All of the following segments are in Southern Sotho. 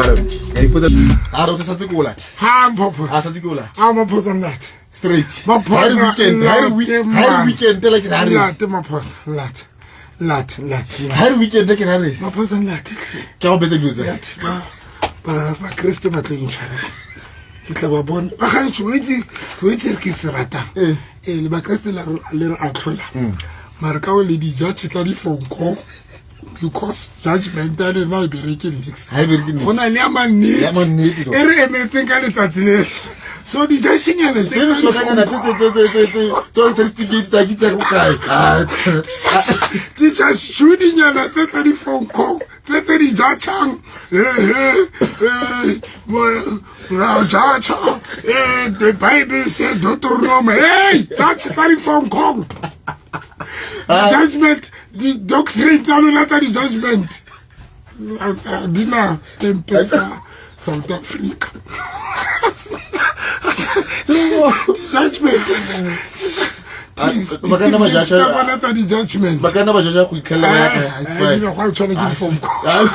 Mara ka ipotsa a re o sa tsetse ko lata. Ha mphopho. A sa tsetse ko lata. A maphosa nnate. Straight. Maphosa. Weekend, ha re weekend la ke re. Late maphosa, late. Late, late. Ha re weekend ke re. Maphosa late. Ke go betsa dilo tse. Late. Ba ba ba Kriste ba tla intshwara. Ke tla ba bona. Ba ga ntse o itse, o itse ke se ratang. Eh le ba Kriste le re atlhola. Mara ka o le di judge tsa di phone call. Because judgment ya lena e bereke nix. Ha e bereke nix. Go na le ya mannete. Ya mannete, E re emetseng ka letsatsi le. So di-judgenyana tse Tse di hlokanyana tse tse tse tse tse tse tse certificate tsa kitsa go kae. Di-judgenyana tse tsa di-phone call tse tse di judgeang ra judge the Bible says Deuteronomy. Hey, judge tsa di-phone call. Judgment di-doctrine tsa lona tsa di-judgment di na stempe sa South Africa. Di-judgment Ba ka nna ba judge- tsa bona tsa di-judgment Ba ka nna ba judge go itlhella ba ya kae, it's fine. ebile go a tshwana ke di-phone call.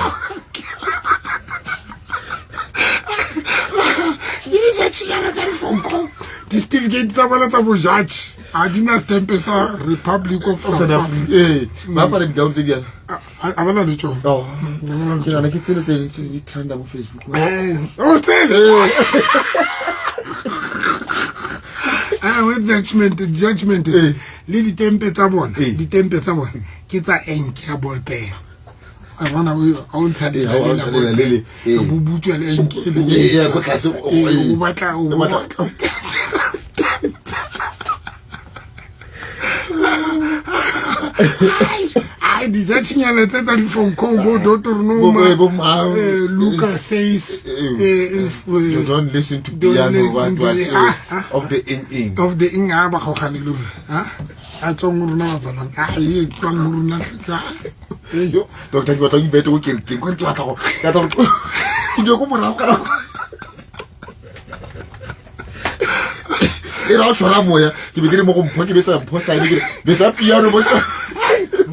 Ke di-judgenyana tsa di-phone call. Di-certificate tsa bona tsa bo-judge ga di na stempe sa Republic of South South Africa. Africa. Eh, ba apara di-gown tse di yana. A ba na le tsone. Oh, ke nahana ke tsele tse tse di trenda mo Facebook. O tsele. With judgment, judgment le ditempe tsa bona, ditempe tsa bona ke tsa ink ya ball pen. A bona o ntsha Eh, ha o ntsha lela le le, eh. bo butswa le ink e le Eh, eh, ko tlase, o- Eh, eh. o batla o O batla- batla ai di-judgenyana tse tsa di-phone call bo Deuteronomy, Bo- bo mang. Luka says, Eh, if, You don't listen to don't piano, listen what, to what, the- eh, ah, ah. of the ing ing. Of the ing a ba kgaogane le rona. Ah, a tswang ho rona bazalwane. Ah, e tswang ho rona. Ah, eh. Yo, doctor, ke batla ho ibete ko kerekeng, kore ke batla go, ke batla go, ke dio ko morago ka nako. E ra o tshwara moya, ke be ke re mo go mpho, ke betsa mpho sign, ke re, betsa piano mo.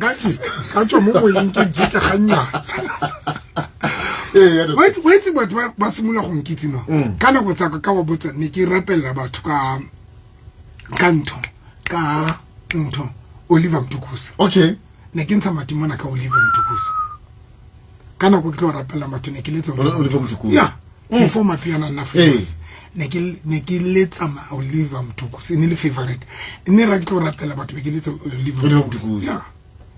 Nka tse, ka tswa mo moyeng ke jeke gannyane. Eh, ya, doctor. Wa itse batho ba simolola go nkitse no. Ka nako tsa ka, ka ba botsa, ne ke rapella batho ka ntho, ka ntho, Oliver Mtukudzi. Okay. Ne ke ntsha matimona ka Oliver Mtukudzi. Ka nako ke tlo rapella batho, ne ke letsa Oliver Mtukudzi. Yeah. Before Mapiano nna famous. Eh. Ne ke letsa Oliver Mtukudzi, e ne le favorite. Mme ra ke tlo rapella batho be ke letsa Oliver Oliver Mtukudzi. Mtukudzi. Yeah.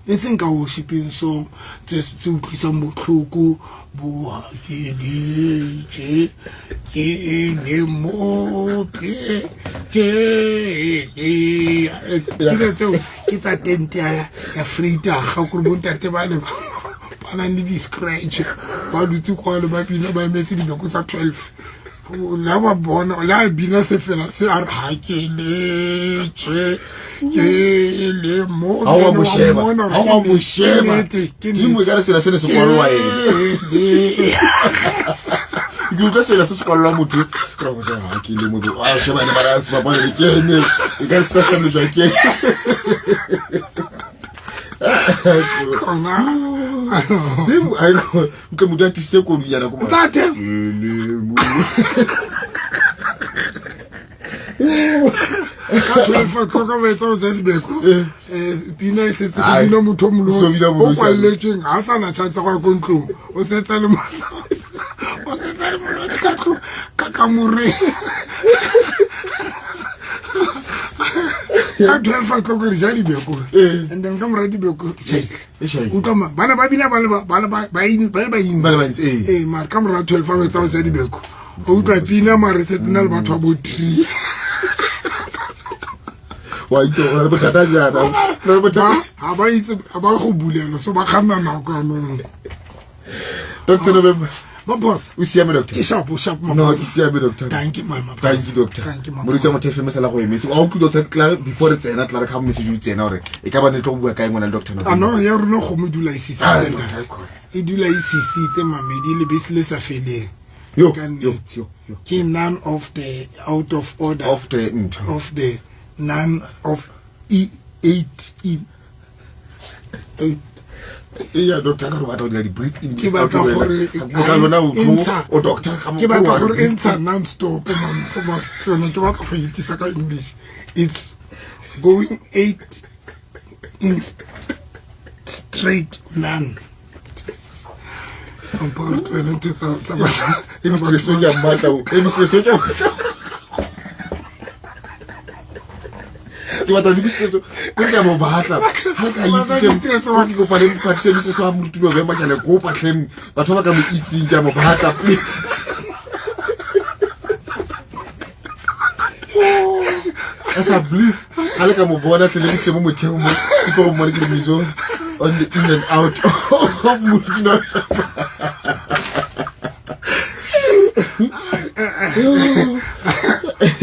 E seng ka worshiping song tse utlwisang botlhoko, bo ha ke letse, ke le mope, ke le. Pina tseo ke tsa tente ya Freitaga, gore bontate ba le ba nang le di-scratch, ba dutse kwale ba bina ba emetse dibeko tsa 12. La ba bona, la bina se fela se a re ha ke letse, ke le mo. Ha wa mo Wa sheba, mmona ha wa hore mo ke sheba. nnete, ke Ke mo nnete. ekare sela se ne se kwalwa ene. Ke utlwa sela se se kwalelwa motho. Ke ra go sheba, ha ke le mo. A sheba ene mara a se ba bone ke ene. E ka se sa jwa ke. Khona. Dimo, ai, ntle motho a tisitse koloi yana ko morago. Ntate. Ke le mo. Ka 12 o'clock ba etsa go tsaya sebeko. Pina e setse go Ai, bina motho o so monotsi, bina o monotsi. kwalletsweng, ha sa na chance ya go ya ko ntlong. O setse a le monotsi. O setse a le monotsi ka tlong, ka kamoreng. Ka 12 o'clock re ja dibeko. And then ka mora dibeko, ke tjhaile. E tjhaile. Utlwa ma, bana ba bina ba le ba, ba le ba, ba in, ba le ba intsi. Ba le bantsi, ee. Ee, mara ka mora 12 ba etsa go ja dibeko. O utlwa pina mara setse na le batho ba bo 3. Wa itse gore le bothata jaana. Le bothata. Ba, ha ba itse, ha ba go bulela, so ba kganna nako yanong. Doctor November. Maphosa. O siame, doctor? Ke sharp, o sharp, No, Maphosa. ke siame, doctor. Thank you, man, Maphosa. Thank you, doctor. Thank you, Maphosa. Moritsi wa motho FM sala go emetse. Wa utlwa, doctor, tla before re tsena, tla re ka message o tsena hore e ka ba ne tlo bua kae ngwana le doctor November. Ah, no, ya rona kgomo e dula e sisitse, Ah, ntate. doctor, correct. E dula e sisitse, mamedi, lebese le sa feleng. Yo, Ka yo, nnete. yo, yo. Ke none of the out of order. Of the ntho. Of the none of E eight E eight. Eya doctor, ka re batla go dira di-breath in. Ke batla gore ka lona o e ntsha- o doctor ga ke batla gore e ntsha non-stop, man. Yone ke batla go itisa ka English. It's going 8 straight, none. Ampa gore tlohele ntho E mistress o ke a mmatla o. E mistress o ke a mmatla. Ke batla le mistress o. Ke ke a mo batla. Ha le ka itse tlhe, Mistress wa- ke kopa le mphathise mistress wa Moruti November, ke a le kopa tlhe, batho ba ba ka mo itseng, ke a mo batla, please. As I believe, ha le ka mo bona tlhe, le mo tlise mo motheong mo, ke tlo go mmona ke le miso on the in and out of Moruti November.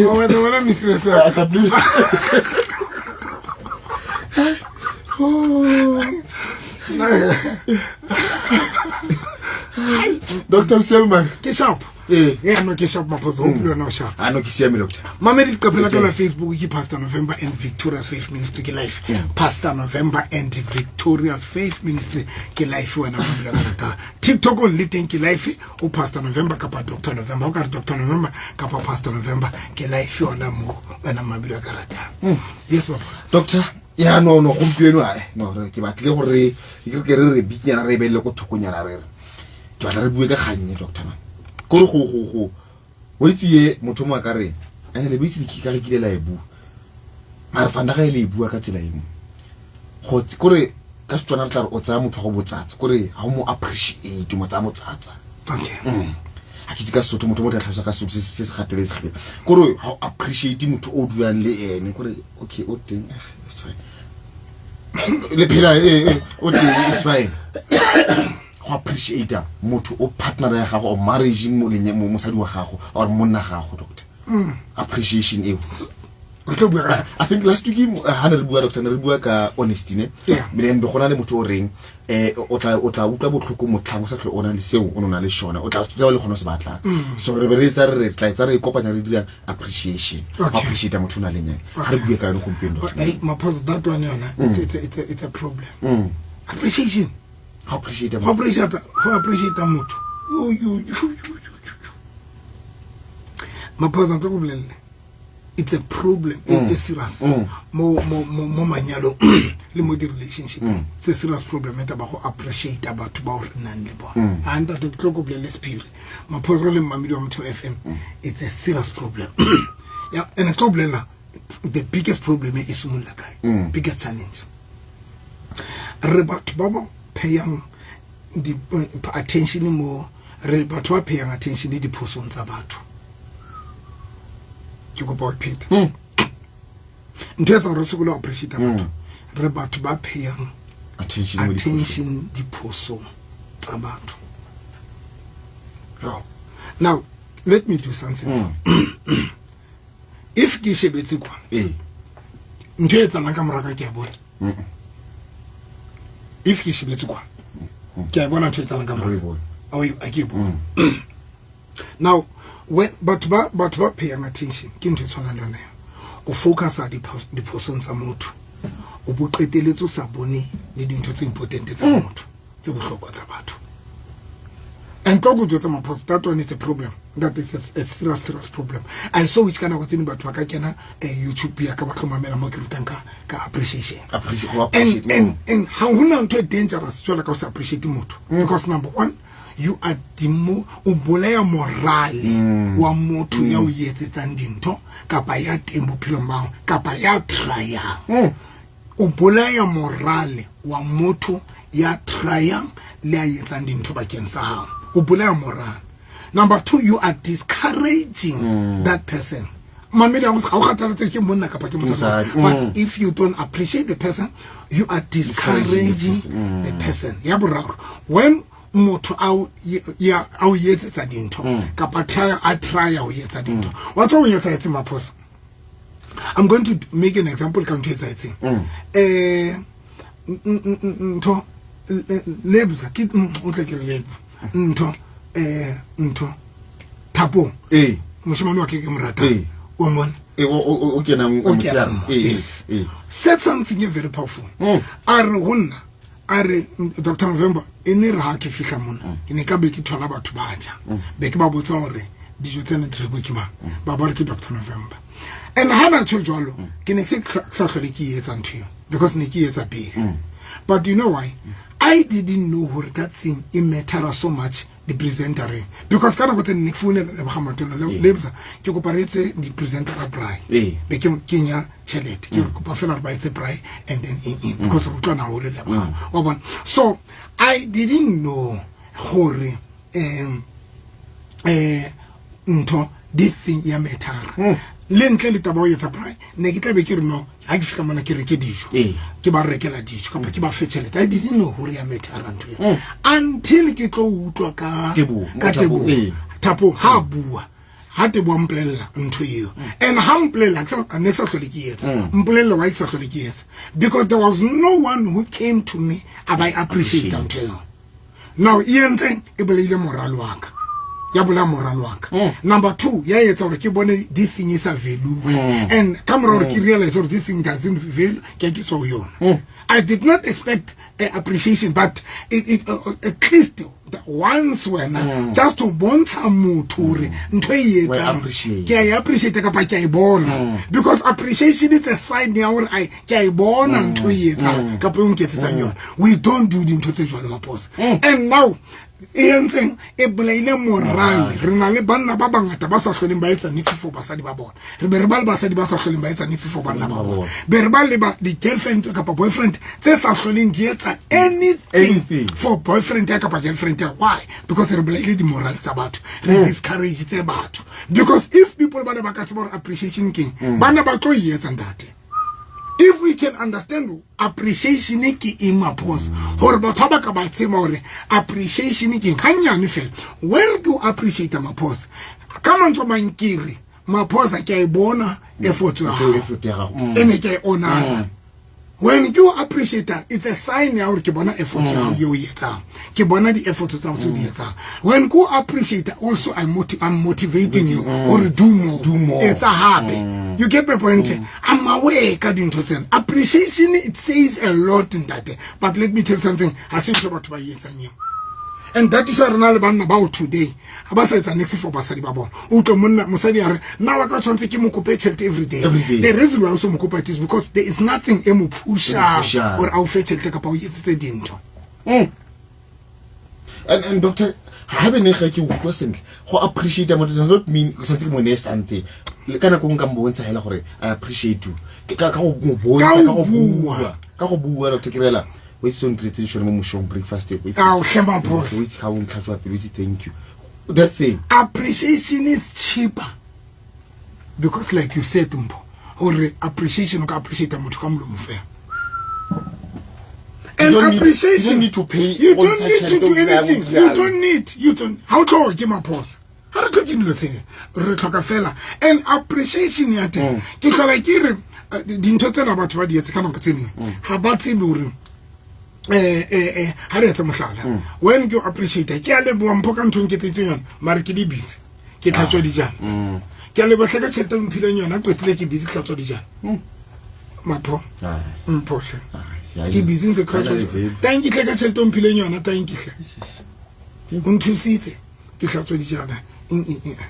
Wa batla bona mistress wa- As I believe. Doctor, o siame man? Ke sharp. Ee. Yeah, no, ke sharp, Maphoso. Hope le wena o sharp. A no, ke siame, doctor. Mamedi, leqephe la ka la Facebook ke Pastor November and Victorious Faith Ministry, ke life. Pastor November and Victorious Faith Ministry ke life, wena mamedi wa ka ratang. TikTok on le teng ke life, o Pastor November kapa Dr November. O ka re Dr November kapa Pastor November ke life yona mo, wena mamedi wa ka ratang. Yes, Maphoso. Doctor, ya no gompieno ae no re ke batlile gore ke re bikinyana re e beele ko thokonyana, re re ke batla re bue ka kgannye, doctor man, kore go o itse ye motho mo a ka reng ene le boitse ke ka re kile la e bua, mare fanda ga e le e bua ka tsela e nngwe go kore ka Setswana re tla re o tsaya motho wa go botsatsa, kore ga o mo appreciate, mo tsaya botsatsa. Ga ke itse ka Sesotho, motho mo tla tlhalosa ka Sesotho se gateletsegile, kore ga o appreciate motho o dulang le ene, kore okay, o teng, it's fine, le phela, o teng, it's fine. Go appreciate motho o partner ya gago or marriage, mosadi wa gago or monna gago, doctor, appreciation eo. Re tlo bua ka I think last week ha ne re bua, doctor, ne re bua ka honesty, ne? Mme then be go na le motho o reng o tla utlwa botlhoko motlhang o sa tlhole o na le seo o ne o na le shona, o tla le gone o se batlang. So re be re etsa re tla etsa re e kopanya, re dira appreciation. Go appreciate motho o na leng ene. Ha re bue ka yone gompieno, doctor. Hey, Maphoso, that one yona, it's a problem. Appreciation. Go appreciate Go motho. Appreciate motho. Yo, yo, yo, yo, yo, yo, yo. Maphoso, tlo go bolelle. It's a problem e serious mo manyalong le mo di-relationship. It's a serious problem e taba go appreciate batho bao re nang le bona. A ntate, ke tlo go bolelle sephiri. Maphoso le mmamedi wa Motho FM. It's a serious problem. Yeah, and tlo bolela the biggest problem e simolola kae? Biggest challenge. Re batho ba ba payang di attention mo, re batho ba payang attention diphosong tsa batho. Ke kopa ho pheta. Ntho e etsang re sokole ho appreciate batho, re batho ba payang attention mo diphosong. Attention diphosong tsa batho. Now let me do something. If ke shebetse kwa, ntho e etsalang ka moraka ke a bona. If ke shebetse kwa, ke a bona ntho e etsalang ka O e moraka. bone. A ke e bone. Now when batho ba payang attention ke ntho e tshwanang le yone eo. O focusa diphosong tsa motho, o bo qeteletse o sa bone le dintho tse important tsa motho, tse bohlokwa tsa batho. And tlo go jwetsa, Maphoso, that one is a problem, that is a serious, serious problem. I saw which ka nako tse ding batho ba ka kena YouTube ya ka, ba tlo mamela mo ke rutang ka appreciation. Go appreciate. And ha hona ntho e dangerous jwalo ka o sa appreciate motho, because number one, you are dimo o bolaya morale wa motho ya o etsetsang dintho kapa ya teng bophelong ba hao kapa ya tryang. O bolaya morale wa motho ya tryang le a etsang dintho bakeng sa hao, o bolaya morale. Number two, you are discouraging that person. Mamedi, ga o kgathaletse ke monna kapa ke mosadi, Mosadi, but if you don't appreciate the person, you are discouraging discouraging the person. the person. Ya boraro, when motho a o etsetsa dintho kapa try a try ho etsa dintho, wa tswa o etsahetse, Maphosa, I'm going to make an example ka ntho e etsahetseng. Ntho Lebza ke o tle ke re lebo ntho ntho Thapong, moshemane wa ke ke mo ratang, wa mmona? O kenang O motshehare. kenang mo, yes. Said something very powerful. A re ho nna, A re, Dr November, e ne re ha ke fihla mona, ke ne ka be ke thola batho ba ja, be ke ba botsa hore dijo tsena di rekwe ke mang, ba ba re ke Dr November. And ha na tjho jwalo, ke ne ke sa hlole ke etsa ntho eo, because ne ke etsa pele. But you know why I didn't know hore that thing e matter so much, di-presentereng? Because ka nako tse nne ke founela Leboga Matolo, lebsa ke kopa re etse di-presentera braai, be ke kenya tšhelete, ke re kopa fela re ba etse braai and then eng eng, because re utlwana haholo, Leboga, wa bona. So I didn't know gore ntho, this thing ya mattera. Le ntle le taba o etsa braai, ne ke tla be ke re no, ha ke fihla mona ke reke dijo, ke ba rekela dijo kapa ke ba fe tšhelete. I didn't know gore ya mattera ntho eo until ke tlo utlwa ka Teboho, ka mo Thapong, Teboho Thapong ha bua, ha Teboho a mpolella ntho eo. And ha mpolella, ne ke sa hlole ke etsa. Mpolella why ke sa hlole ke etsa, because there was no one who came to me a ba appreciate ntho eo. Now e entseng, e bolaile moralo wa ka, ya bolaya moralo wa ka. Number two, ya etsa gore ke bone this thing e sa value, and ka mora gore ke realize gore this thing doesn't value, ke a ke tswa ho yona. I did not expect appreciation, but it, at least once wena just to bontsha motho hore ntho e Wa e etsang appreciate. Ke a e appreciate kapa ke a e bona, because appreciation is a sign ya hore ke a e bona ntho e etsang kapa e o nketsetsang yona. We don't do dintho tse jwalo, Maposa. And now e entseng, e bolaile morale. Re na le banna ba bangata ba sa hloleng ba etsa niks for basadi ba bona. Re be re ba le basadi ba sa hloleng ba etsa niks for banna ba bona. Be re ba le ba di-girlfriend kapa boyfriend tse sa hloleng di etsa anything Anything. for boyfriend ya kapa girlfriend ya. Why? Because re bolaile di-moral tsa batho, re discourage tse batho, because if people ba ne ba ka tseba hore appreciation keng, ba ne ba tlo e etsa, ntate. If we can understand appreciation ke eng, Maphosa, gore batho ba ka ba tseba hore appreciation ke eng gannyane fela, when ke o appreciate, Maphosa, ka mantswe a mang ke re, Maphosa, ke a e bona effort ya gago. Effort ya gago. E ne ke a e honora. When ke o appreciate, it's a sign ya gore ke bona effort ya gago eo o e etsang, ke bona di-efforts tsa gago tse o di etsang. When ke o appreciate also, I'm motivating you gore do more. Do more. Etsa hape. You get my point? I'm aware ka dintho tsena. Appreciation, it says a lot, ntate. But let me tell you something, ha se ntho batho ba e etsang eo, and that is why re na le banna bao today ga ba sa etsa niks for basadi ba bona. O utlwe monna, mosadi a re, nna wa ka tshwanetse ke mo kope tšhelete every day. Every day. The reason why o se mo kopa it is because there is nothing e mo pushang pushang. Gore a o fe tšhelete kapa o etsetse dintho. And doctor, ha be ne ga ke utlwa sentle, go appreciate motho does not mean ke santse ke mo neye something. Le ka nako nka mo bontsha hela gore I appreciate you. Ke ka go mo bontsha Ka ka ho go bua. bua, ka go bua. Doctor, ke rela o itse se o ntiretseng sone mo mošong, breakfast, o itse Ao, hle, Maphosa. o itse ga o ntlhatswa pelo, o itse, thank you, that thing. Appreciation is cheaper because, like you said, Mpho, gore appreciation, o ka appreciate motho ka molomo fela. And You don't appreciation, you don't need to pay you go don't ntsha need to tjhelete do o dula anything. o You dula. don't need, you don't, ha o tlhoke ke Maphosa, ha re tlhoke dilo tse, re tlhoka fela and appreciation ya teng. Ke tlhola ke re dintho tsena batho ba di etse ka nako tse dingwe ga ba tsebe gore ha re etse mohlala, when ke o appreciate, ke a leboha Mpho ka ntho e nketsetseng yona, mare ke di busy ke tlhatswa dijana. Ke a leboha hle ka tjhelete o mphileng yona, qetile ke busy ke tlhatswa dijana, Mapho. Ai. Mpho hle. Ai, Ke busy ntse ke tlhatswa ai, dijana. Tanki hle ka tjhelete o mphileng yona, tanki hle, o nthusitse ke hlatswa dijana, eng eng eng.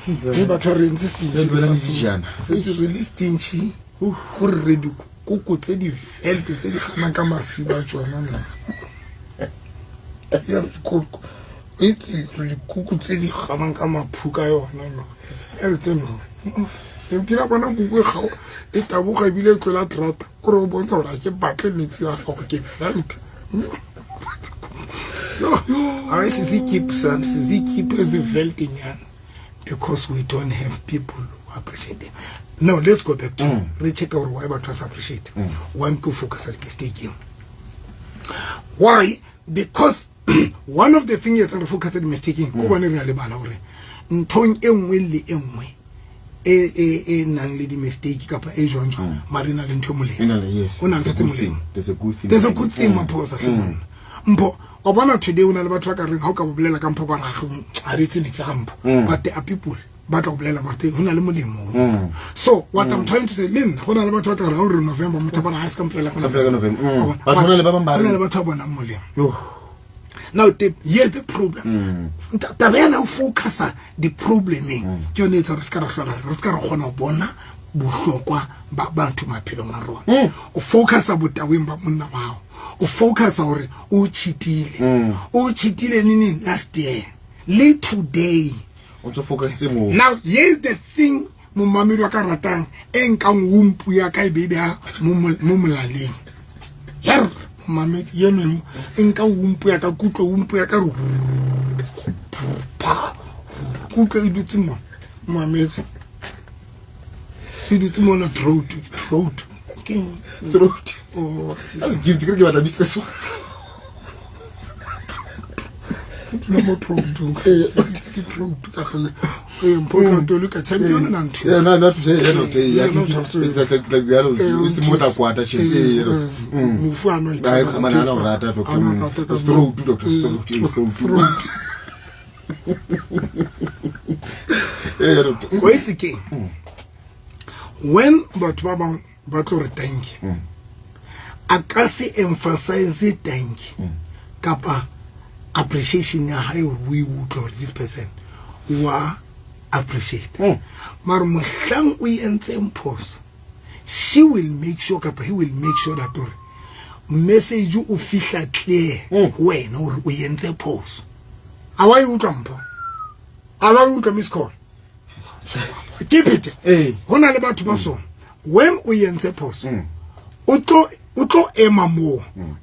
Mme batho ba re entse Re duela le dijana. Setse re le stingy gore re dikoko tse di velte tse di ganang ka masiba a tsona no. Ya re dikoko, itse re dikoko tse di ganang ka maphuka yona no, velte no. E kile bona koko e gao e taboga ebile e tlola terata, kore o bontsha gore a ke batle niks ya gago, ke velte no. Hayi, sisi-keep son, sisi-keep esiveltenyana because we don't have people who appreciate them. Now let's go back to re check gore why batho ba sa appreciate. One, ke focus on mistake eo. Why? Because one of the thing etsang re focus on mistake ko bone, re a lebala gore nthong e nngwe le e nngwe e nang le di-mistake kapa e jwang jwang, mare e na le ntho e molemo. E na le- yes, O na le ntho there's a tse good molemo. thing. There's a good thing. There's a good thing, Maphosa hle monna. Mpho, wa bona today o na le batho ba ka reng ha o ka ba bolela ka Mpho, ba rage ga re etse niks ga Mpho, but there are people Ba tla go bolela mate go na le molemo. So what I'm trying to say, le nna go na le batho ba tla re ga o re November, motho ba re ga se ka mpolela ka Sa mpolela ka November. Wa bona? Batho ba na le ba bang ba Go na re- le batho ba bonang molemo. Yo. Now here's the problem. Taba yana o focusa di-problemeng, ke yone e etsa re se ka ra hlola re se ka ra kgona go bona bohlokwa ba batho maphelong a rona. O focusa botaweng ba monna wa gago, o focusa gore o cheatile, o cheatile neneng last year le today. O ntso focusitse moo. Now here's the thing, momamedi wa ka ratang, e nkang wumpu ya ka e be e beya mo molaleng. Her momamedi ye mengwe e nka wumpu ya ka, kutlo wumpu ya ka re pa, kutlo e dutse mo, momamedi e dutse mona, throat, throat ke eng? Throat. Oh, Ke ntse ke re ke batla mistress wa. Dula mo throatong, ke throat ka tlhole mpho tlo ka champion na nthusa. Yeah, no, not to say, yeah, no, yeah, No, not to say. Exactly, like, yeah, Eh, o se mo tla kwata shit. Eh, yeah. Mofu a no Ai, man, ana o rata, doctor. Throat, doctor, throat, throat. Throat. Eh, doctor. O itse keng, when batho ba bangwe ba tlo re thank you, a ka se emphasize thank you kapa appreciation ya hae hore o e utlwe hore this person wa appreciate. Mara mohlang o entseng phoso, she will make sure kapa he will make sure that hore message o fihla clear ho wena hore o entse phoso. A wa e utlwa mpho? A wa e utlwa miss call? Keep it. Eh. Ho na le batho ba sona, when o entse phoso, o tlo ema moo,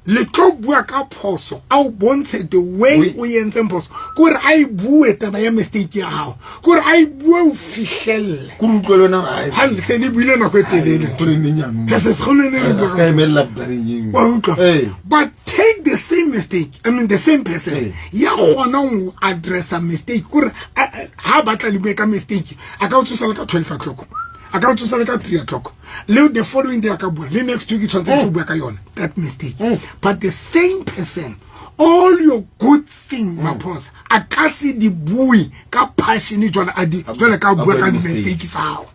le tlo bua ka phoso, a o bontshe the way o entseng phoso, kore a e bue taba ya mistake ya gago, kore a e bue o fihlelle. Ko re utlwe le wena re, Ga se le buile nako e telele. Go le neng jaanong? Ke se go le neng re A bua se ka ka emella planeng e nngwe. Wa utlwa? Eh. But take the same mistake, I mean the same person ya kgonang ho addressa mistake, kore ha batla le bue ka mistake, a ka o tsosa le ka 12 o'clock, a ka o tsosa le ka 3 o'clock, le the following day a ka bua, le next week e tshwanetse go bua ka yona that mistake. But the same person, all your good thing, maphosa a ka se di bue ka passion jwale a di jwale ka bua ka bua di-mistake. Mistake sa hao.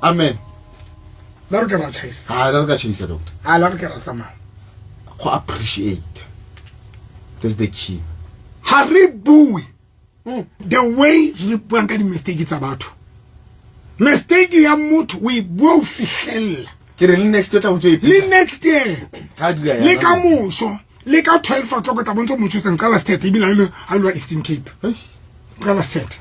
Amen. La re ke ra tjhaisa. Ha la re ka tjhaisa, doctor. A la re ke ra tsamaya. Go appreciate, that's the key. Ha re bue the way re buang ka di-mistake tsa batho. Mistake ya motho o e bua o fihlella. Ke re le next year tla ntse e Le next year. Ka dira Le ka moso, le ka 12 o'clock o tla bontsha motho o seng qala sethethe, ebile ha ile wa Eastern Cape. Hei. Nqala sethethe,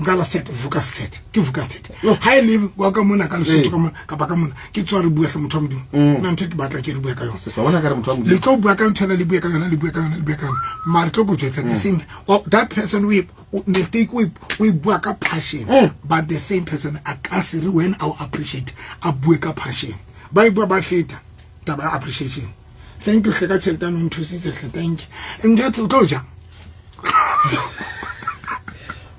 nqala sethethe, vuka sethethe, ke vuka sethethe ha e le wa ka mona ka Lesotho, ka mona kapa ka mona ke tswa re bua hle motho wa Modimo nna ntho e ke batla ke re bua ka yona. Se wa bona ka re motho wa Le Modimo. tlo bua ka ntho ena, le bue ka yona, le bue ka yona, le bue ka yona, mare tlo go jwetsa the same, oh, that person o mistake o e bua ka passion, but the same person a ka se re when a o appreciate a bue ka passion. Ba e bua ba feta taba ya appreciation. Thank you hle ka tjhelete ano, o nthusitse hle, thank you. Ntho o tlo ja.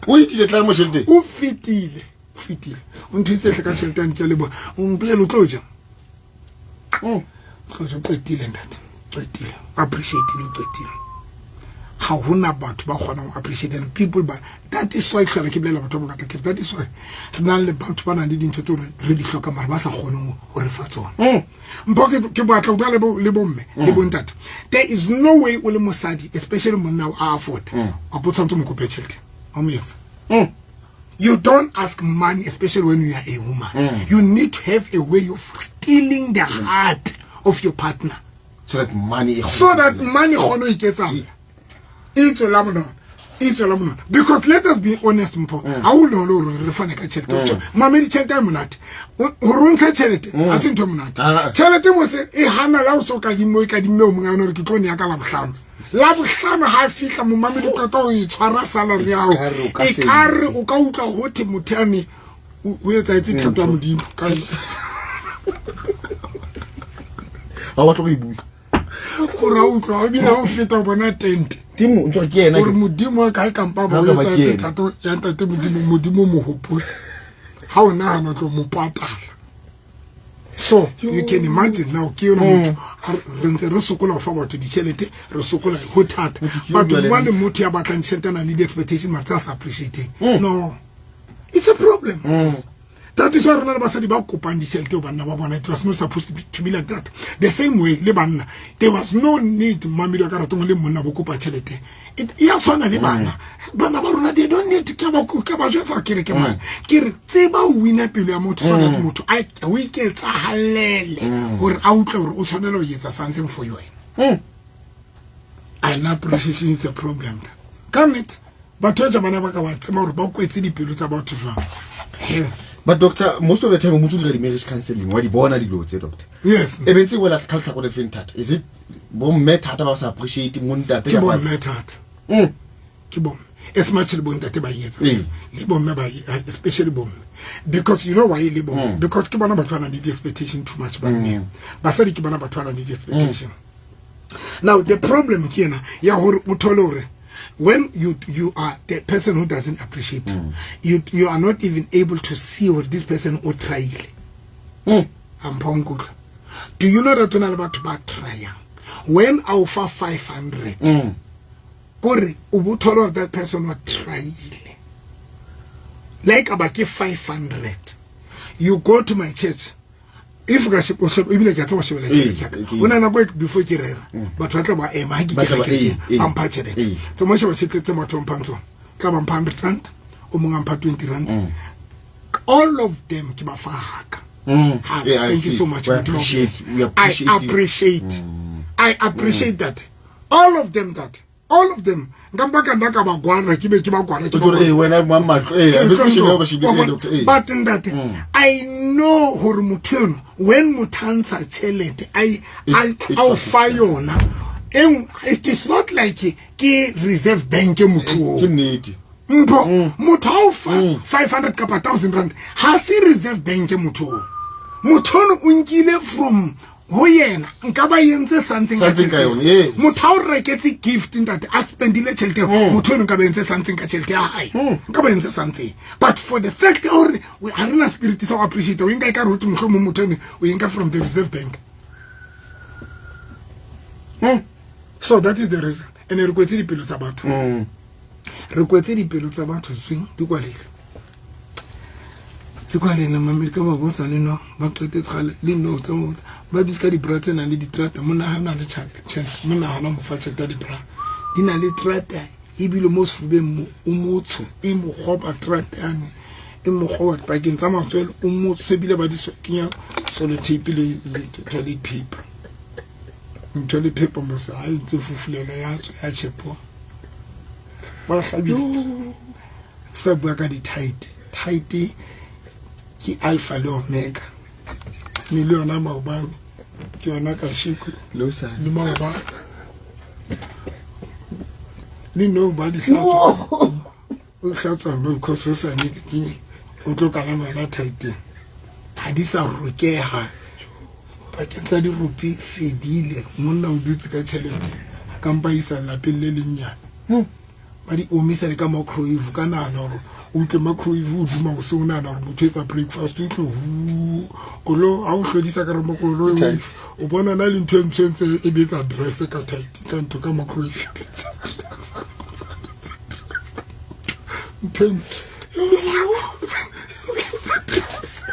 O itile tla mo tjhelete. O fetile, o fetile, o nthusitse hle ka tjhelete ano, ke a leboha. O mpolele o tlo ja. Tlo ja, o qetile ntate, qetile, o appreciate-ile, o qetile. Ga hona batho ba kgonang ho appreciate and people ba, that is why tlhola ke bolela batho ba bangata ke re, that is why re nang le batho ba nang le dintho tseo re di hlokang mare ba sa kgoneng ho re fa tsona. Mpho ke batla ho bua le bomme le bontate. There is no way o le mosadi, especially monna a afford, a bo tshwanetse o mo kope tjhelete wa mo etsa. You don't ask money, especially when you are a woman. You need to have a way of stealing the heart of your partner. So that money e So that money kgone ho iketsang. E tswela monwana. E tswela monwana. Because let us be honest, Mpho. Ha o bonolo hore re fane ka tjhelete. Mamedi, tjhelete e monate. Hore o ntshe tjhelete, ha se ntho e monate. Ah. Tjhelete mose e hana la o so kadimme, o e kadimme o mongwe hore ke tlo nea ka Labohlano. Labohlano ha fihla, momamedi, o qeta ho e tshwara salary ya hao. Ekare o ka Ekare sebetsa. o ka utlwa ho thwe motho yane o etsahetse thato ya Modimo. Ka Ba batla go e busa. Gore a utlwa ebile ha o feta o bona tente. Timo ntse ke yena. Gore Modimo wa kae kampa ba Ha o o ka ba ke etsahetse yena. thato ya ntate Modimo, Modimo mo hopotse. Ha o nahana tlo mo patala. So you can imagine now ke yona motho re ntse re sokola ho fa batho ditjhelete, re sokola ho thata. Motho ke Batho yo ba le motho ya batlang tjhelete a nang le di-expectation mare tse a sa appreciateng. No. It's a problem. That is why rena le basadi ba kopang ditšhelete go banna ba bona. It was not supposed to be like that. The same way le banna, there was no need mmamedi wa ka ratong le monna bo kopa tšhelete. E ya tshwana le bana. Bana ba rona, they don't need. Ke ba ke ba jwetsa ke re ke mang, ke re tseba o wina pelo ya motho so that motho a o iketsahalele gore a utlwe gore o tshwanela ho etsa something for you. And appreciation is a problem ka nnete. Batho etsa bana ba ka ba tseba gore ba kwetse dipelo tsa batho jwang. But doctor, most of the time motho o dira di-marriage counseling, wa di bona dilo tse, doctor? Yes. E bentse e wela ka letlhakore feng thata? Is it bomme thata ba sa appreciate montate? Ke bomme thata. Ke bomme as much le bontate ba etsa. Le bomme ba, especially bomme, because you know why le bomme? Because ke bona batho ba nang le di-expectation too much. Banne basadi ke bona batho ba nang le di-expectation. Now the problem ke ena ya gore o thole hore when you are the person who doesn't appreciate, you are not even able to see what this person o tryile. A mpha o nkutlwa? Do you know that o na le batho ba tryang when a o fa 500, kore o bo thola hore that person wa tryile, like aba ke 500? You go to my church, if ka ebile ke a tlo go shebela kereke ya ka. O na nako e before ke rera, batho ba tla ba ema ha ke Ba kena tla ba- kerekeng, ee. ba mpha tjhelete. Tse mo sheba tjhelete tse batho ba mphang tsona, tla ba mpha 100 rand, o mongwe a mpha 20 rand. All of them ke ba fa haka. Haka. Yeah, I Thank you see. so much. We Modimo wa appreciate- bless. We appreciate I you. appreciate, I appreciate that, all of them, that all of them nka mpa ka nna ka ba gwara, ke be ke ba gwara, ke O ba tlo re, gwara. "Eh, wena mang mahlo?" Eh, Ke re tlo sheba, tlo ba shebile, wa eh, bona? doctor, eh. But ntate, I know hore motho eno when motho a ntsha tjhelete, It a o fa yona eng, it is not like ke Reserve Bank motho oo. Ke nnete. Mpho, motho ha o fa 500 kapa 1000 rand, ha se Reserve Bank motho oo. Motho ono o nkile from ho yena, nka ba entse something ka Something ka tjhelete yona, eo. yes. Motho ha o reketse gift, ntate, a spendile tjhelete eo, motho eno nka ba entse something ka tjhelete ya hae, nka ba entse something. But for the fact ya hore ha re na spirit sa ho appreciate, o e nka ekare ho thwe mohlomong motho eno o e nka from the Reserve Bank. So that is the reason. And re kwetse dipelo tsa batho, re kwetse dipelo tsa batho zweng, di kwalehile, di kwalehile. Mamedi ka ba botsa le no ba qetetse kgale le no tse mo ba dutse ka dibra tse nang le diterata. Monna ha na le tjhelete, monna hana mo fa tjhelete ya dibra di na le terata, ebile mo sefubeng mo o motsho, e mo kgopa terata yane, e mo kgopa pakeng tsa matswele, o motsho, ebile ba di kenya sellotape le toilet paper. Toilet paper mose ha e ntse fufulelwa ya tswa ya tjhepoha, ba hlabile. Sa bua ka di-tight tight, ke alpha le omega ne le yona maobane, ke yona kasheko. Le hosane. Le maobane le no ba di hlatswa, o hlatswa no, because hosane ke o tlo kalama yona tight, ha di sa rokeha pakeng tsa diropi, fedile. Monna o dutse ka tjhelete, a ka mpa isa lapeng le lennyane, ba di omisa le ka microwave. Ka nahana hore o utlwe microwave o duma o se o nahana hore motho o etsa breakfast, o utlwe hu kolo ha o hlodisa ka re mo koloi Tight. o bona na le ntho e ntsho e ntse e betsa dress ka tight ka ntho ka microwave e betsa dress. Ntho e ntsho e betsa dress.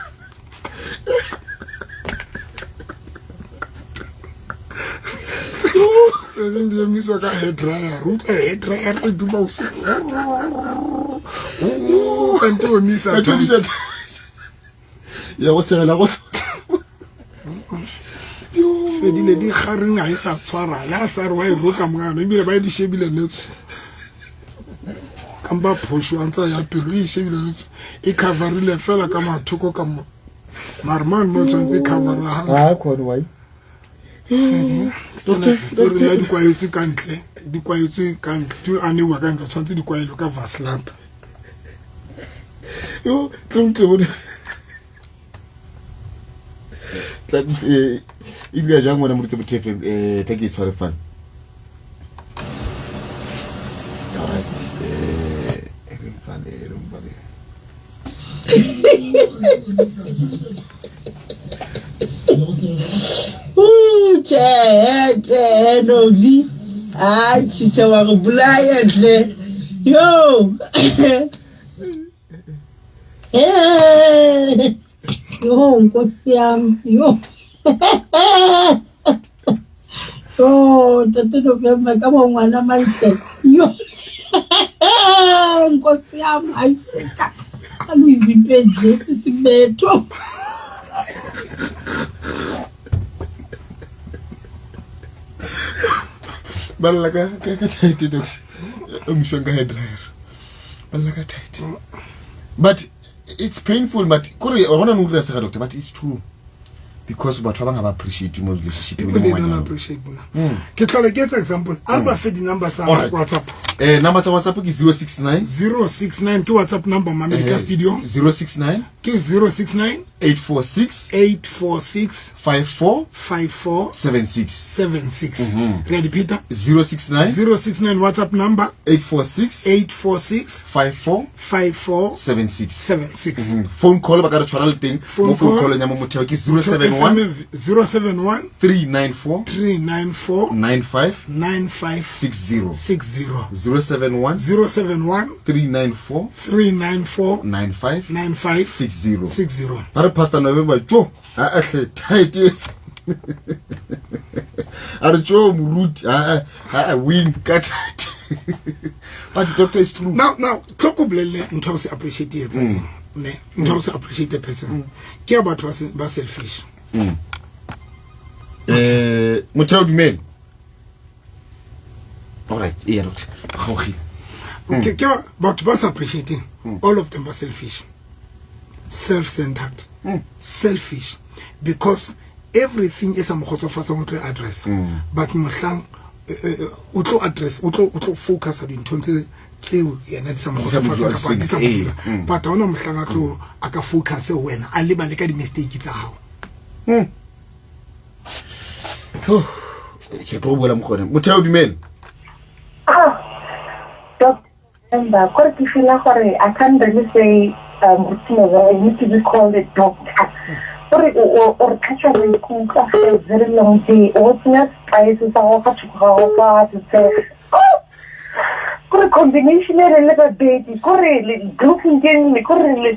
Tse ding di emiswa ka hair dryer, o utlwa hair dryer e duma o se kante o omisa Ka tight. Ya go tshegela go Fedile di gareng, ha e sa tshwara le a sa re wa e roka mongana, ebile ba e di shebile netso kampa phoso a ntsa ya pelo e shebile netso, e coverile fela ka mathoko ka mo mare mane mo tshwanetse e covera hantle. Ah, khone why? Tse rena di kwaetswe ka ntle, di kwaetswe ka ntle, di anewa ka ntle, tshwanetse di kwaelwe ka vaslap. Yo, tlo tlo bona. Tla e dula jang wena moditse Botho FM, tla ke e tshware fana. All right. E reng fane, e reng fane. Tjhe, tjhe, Novi. Ah, tjhe, wa re bolaya hle. Yo. Yho nkosi yam, yho. Yho Ntate November ka bo ngwana mantle. Yho. Nkosi yam hayi suka. Aluyiva into enje sisibetho. Ba lla ka ka ka tight docs. O mshwang ka hair dryer. Ba lla ka tight. But it's painful but kore wa bona no dira sega doctor but it's true. Because batho ba bang ga ba appreciate mo relationship People, they don't appreciate nna. Ke tlhole ke etsa example, a re ba fe di-number tsa Alright. WhatsApp. Number tsa WhatsApp ke 069. 069 ke WhatsApp number, Mamedi ka studio. 069. Ke 069. 846. 846. 54. 54. 76. 76. Re a di-pheta. 069. 069 WhatsApp number. 846. 846. 54. 54. 76. 76. Phone call ba ka re tshwara le teng Phone mo phone call. call ya mo motheo ke 071. 071. 394. 394. 95. 95. 60. 60. 071. 071. 394. 394. 95. 95. 60. 60. Ba re Pastor November tjo a a hle tight e. A re tjo moruti a a win ka tight. But doctor is true. Now tlo ko bolelle ntho ya ho se appreciate e etsang eng, ne ntho ya ho se appreciate a person ke ya batho ba selfish. Motheo dumela. All right, yeah doctor. Gaogile. Ke batho ba sa appreciating, all of them are selfish, self-centered, selfish, because everything e sa mo kgotsofatsang o tlo e address, but mohlang o tlo address, o tlo focus dinthong tse tseo yena di sa mo Di sa mo kgotsofatsang kapa di sa mo ee, dula. But ha hona mohlang a tlo a ka focus ho wena a lebale ka di-mistake tsa hao. Ke tlo bua mo gone. Motheo dumela. Ah, Dr. November, kore ke feel gore I can't really say November, you need to be called a doctor. Gore o re thatha maikutlo after a very long day. O tsenya spice sa go fa thoko ga go fa setshega. Oh! Kore combination e re le babedi, kore le kore le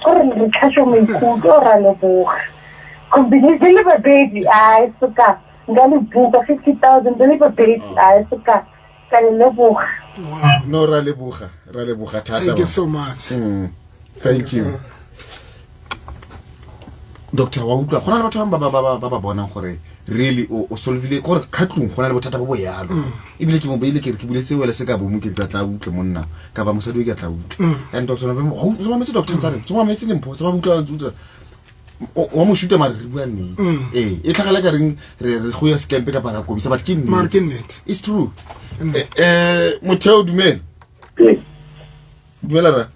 tlhatswa maikutlo, ra leboga. Combination le babedi, ai suka. Nka le buka 50,000 le babedi, ai suka. Ka le leboga. Wow. No ra leboga, ra leboga thata. Thank you so much. Thank you. Doctor wa utlwa go na le batho ba ba bonang gore really o solvile gore ka tlung go na le bothata bo bo yalo. Ebile ke mo beile ke re ke buletse wele se ka bomo ke re tla utlwe monna ka ba mosadi o ke tla utlwe. And Doctor November o tswa mametse doctor tsare tswa mametse le mpho tswa utlwa utlwa wa mo shuta mare re bua nnete. Ee, e tlhagela ka reng re go ya scampe kapa ra kobisa but ke nnete. Mare ke nnete. It's true. Motheo dumela. Dumela ra.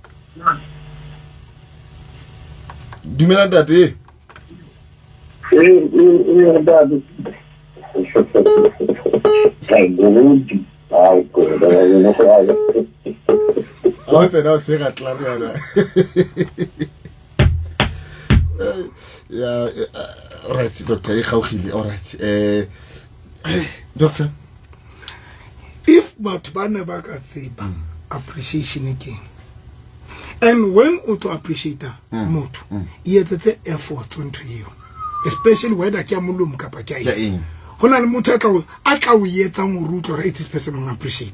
Dumela ntate. Ntate. Ai, good. Ha o tsena o sega tla re yana. Yeah, right, doctor, e gaogile. All right. Doctor, if batho ba ne ba ka tseba appreciation ke eng, and when o tlo appreciate motho, e etsetse effort ntho eo, especially whether ke ya molomo kapa ke ya eng. Ho na le motho a tla o etsang hore o utlwe hore this person o appreciate.